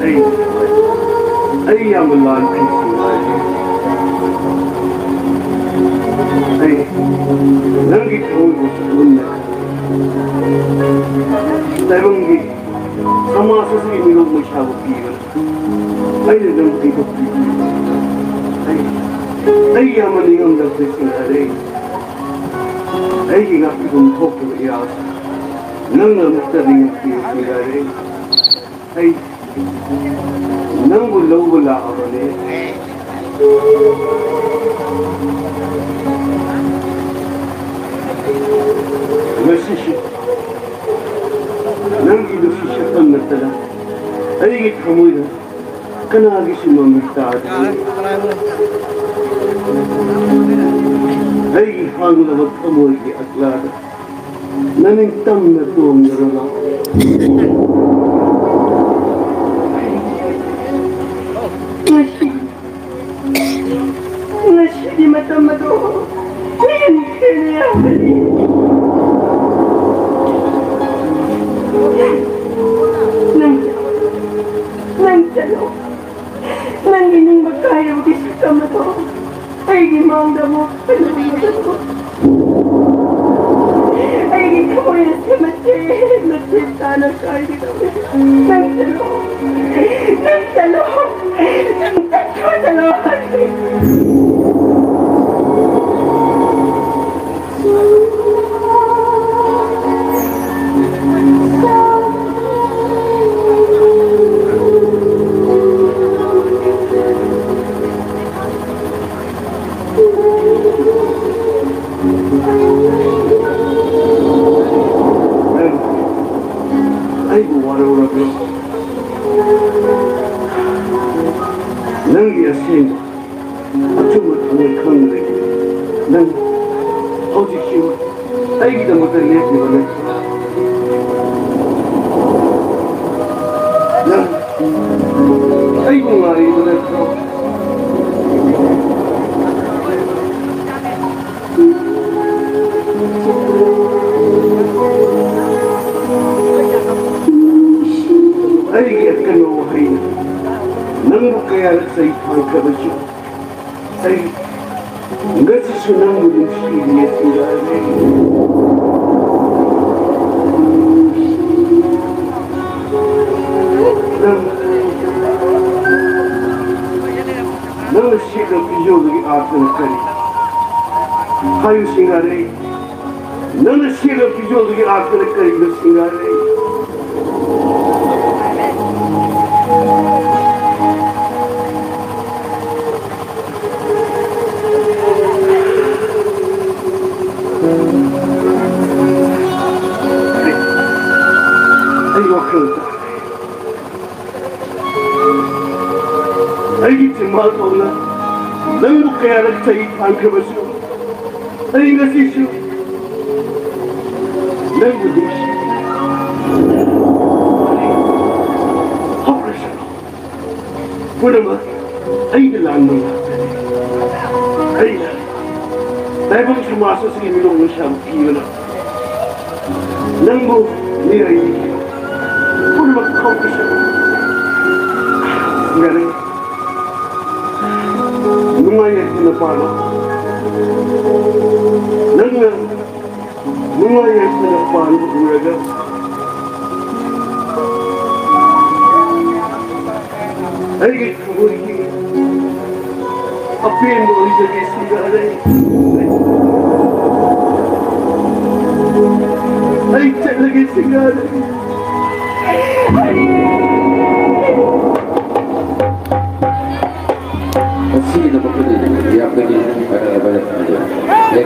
ꯑꯩ, ꯑꯩ ꯌꯥꯝꯅ ꯂꯥꯟꯈꯤ, ꯁꯤꯒꯥꯔꯦ꯫ ꯑꯩ ꯅꯪꯒꯤ ꯊꯃꯣꯏꯕꯨ ꯃꯨꯟꯅ ꯇꯥꯏꯕꯪꯒꯤ ꯁꯃꯥꯖ ꯑꯁꯤꯒꯤ ꯃꯤꯅꯣꯛ ꯃꯩꯁꯥꯕꯨ ꯄꯤꯕꯅ ꯑꯩꯅ ꯅꯪ ꯄꯤꯊꯣꯛꯄꯤꯈꯤ꯫ ꯑꯩ, ꯑꯩ ꯌꯥꯝꯅ ꯅꯤꯡꯉꯝꯗꯕ ꯁꯤꯡꯅꯔꯦ꯫ ꯑꯩꯒꯤ ꯉꯥꯛꯄꯤꯐꯝ ꯊꯣꯛꯇꯕ ꯏꯔꯥꯜꯁꯤ ꯅꯪꯅ ꯑꯃꯨꯛꯇꯗꯤ ꯉꯥꯛꯄꯤꯌꯨ ꯁꯤꯡꯅꯔꯦ꯫ ꯑꯩ ꯅꯪꯕꯨ ꯂꯧꯕ ꯂꯥꯛꯑꯕꯅꯦ꯫ ꯉꯁꯤꯁꯨ ꯅꯪꯒꯤ ꯅꯨꯡꯁꯤ ꯁꯛꯇꯝ ꯅꯠꯇꯅ ꯑꯩꯒꯤ ꯊꯃꯣꯏꯗ ꯀꯅꯥꯒꯤꯁꯨ ꯃꯃꯤ ꯇꯥꯗ꯭ꯔꯤ꯫ ꯑꯩꯒꯤ ꯍꯥꯡꯂꯕ ꯊꯃꯣꯏꯒꯤ ꯑꯛꯂꯥꯗ ꯅꯅꯤꯡꯇꯝꯅ ꯇꯣꯡꯗꯨꯅ ꯂꯥꯛꯑꯣ꯫ ꯉꯁꯤ, ꯉꯁꯤꯒꯤ ꯃꯇꯝ ꯑꯗꯣ ꯍꯦꯟꯈ꯭ꯔꯦꯅꯦ, ꯌꯥꯝꯕꯅꯤ꯫ ꯅꯪ, ꯅꯪ ꯆꯠꯂꯣ꯫ ꯅꯪꯒꯤ ꯅꯤꯡꯕ ꯀꯥꯏꯔꯕꯒꯤ ꯁꯛꯇꯝ ꯑꯗꯣ ꯑꯩꯒꯤ ꯃꯥꯡꯗ ꯑꯃꯨꯛ ꯍꯟꯅ ꯎꯠꯂꯒꯅꯨ꯫ ꯑꯩꯒꯤ ꯊꯃꯣꯏ ꯑꯁꯤ ꯃꯆꯦꯠ ꯃꯆꯦꯠ ꯇꯥꯅ ꯀꯥꯏꯒꯗꯧꯔꯦ꯫ ꯅꯪ ꯆꯠꯂꯣ꯫ ꯅꯪ ꯆꯠꯂꯣ꯫ ꯅꯪ ꯆꯠꯈ꯭ꯔꯣ, ꯆꯠꯂꯣ꯫ ꯅꯪ ꯑꯩꯕꯨ ꯋꯥꯔꯧꯔꯕ꯭ꯔꯣ? ꯅꯪꯒꯤ ꯑꯁꯦꯡꯕ ꯑꯆꯨꯝꯕ ꯊꯃꯣꯏ ꯈꯪꯗ꯭ꯔꯦ꯫ ꯅꯪ ꯍꯧꯖꯤꯛꯁꯨ ꯑꯩꯒꯤꯗꯃꯛꯇ ꯂꯦꯞꯂꯤꯕ ꯅꯠꯇ꯭ꯔꯥ? ꯅꯨꯡꯁꯤꯔꯕꯁꯨ ꯑꯩ ꯉꯁꯤꯁꯨ ꯅꯪꯕꯨ ꯅꯨꯡꯁꯤꯔꯤꯌꯦ ꯁꯤꯡꯒꯥꯔꯩ꯫ ꯅꯪ, ꯅꯪꯅ ꯁꯦꯠꯂꯤꯕ ꯐꯤꯖꯣꯜꯗꯨꯒꯤ ꯑꯥꯔꯊꯅ ꯀꯔꯤ? ꯍꯥꯏꯌꯨ ꯁꯤꯡꯒꯥꯔꯩ, ꯅꯪꯅ ꯁꯦꯠꯂꯤꯕ ꯐꯤꯖꯣꯜꯗꯨꯒꯤ ꯑꯥꯔꯊꯅ ꯀꯔꯤꯅꯣ ꯁꯤꯡꯒꯥꯔꯩ? ꯑꯩ ꯋꯥꯈꯜ ꯇꯥꯔꯦ꯫ ꯑꯩꯒꯤ ꯆꯤꯝꯕꯥꯜ ꯐꯥꯎꯅ ꯅꯪꯕꯨ ꯀꯌꯥꯔꯛ ꯆꯩ ꯊꯥꯡꯈ꯭ꯔꯕꯁꯨ, ꯑꯩ ꯉꯁꯤꯁꯨ ꯅꯪꯕꯨ ꯅꯨꯡꯁꯤ꯫ ꯍꯧꯔꯁꯅꯨ꯫ ꯄꯨꯝꯅꯃꯛ ꯑꯩꯅ ꯂꯥꯟꯕ ꯉꯥꯛꯇꯅꯤ꯫ ꯑꯩꯅ ꯇꯥꯏꯕꯪ ꯁꯃꯥꯖ ꯑꯁꯤꯒꯤ ꯃꯤꯅꯣꯛ ꯃꯩꯁꯥꯕꯨ ꯊꯤꯕꯅ ꯅꯪꯕꯨ ꯃꯤꯔꯥꯏꯕꯤꯈꯤꯕ ꯄꯨꯝꯅꯃꯛ ꯀꯥꯎꯈꯤꯁꯅꯨ꯫ ꯌꯥꯔꯦ꯫ ꯅꯨꯡꯉꯥꯏ ꯌꯥꯏꯐꯅ ꯄꯥꯜꯂꯣ꯫ ꯅꯪꯅ ꯅꯨꯡꯉꯥꯏ ꯌꯥꯏꯐꯅ ꯄꯥꯟꯕ ꯎꯔꯒ ꯑꯩꯒꯤ ꯊꯃꯣꯏꯒꯤ ꯑꯄꯦꯟꯕ ꯑꯣꯏꯖꯒꯦ ꯁꯤꯡꯒꯥꯔꯩ꯫ ꯑꯩ ꯆꯠꯂꯒꯦ ꯁꯤꯡꯒꯥꯔꯩ꯫ ꯑꯁꯤꯒꯤꯗꯃꯛꯇꯗꯤ ꯌꯥꯝꯅꯒꯤ ꯀꯥꯟꯅꯔꯕ ꯌꯥꯝꯅ ꯂꯩ꯫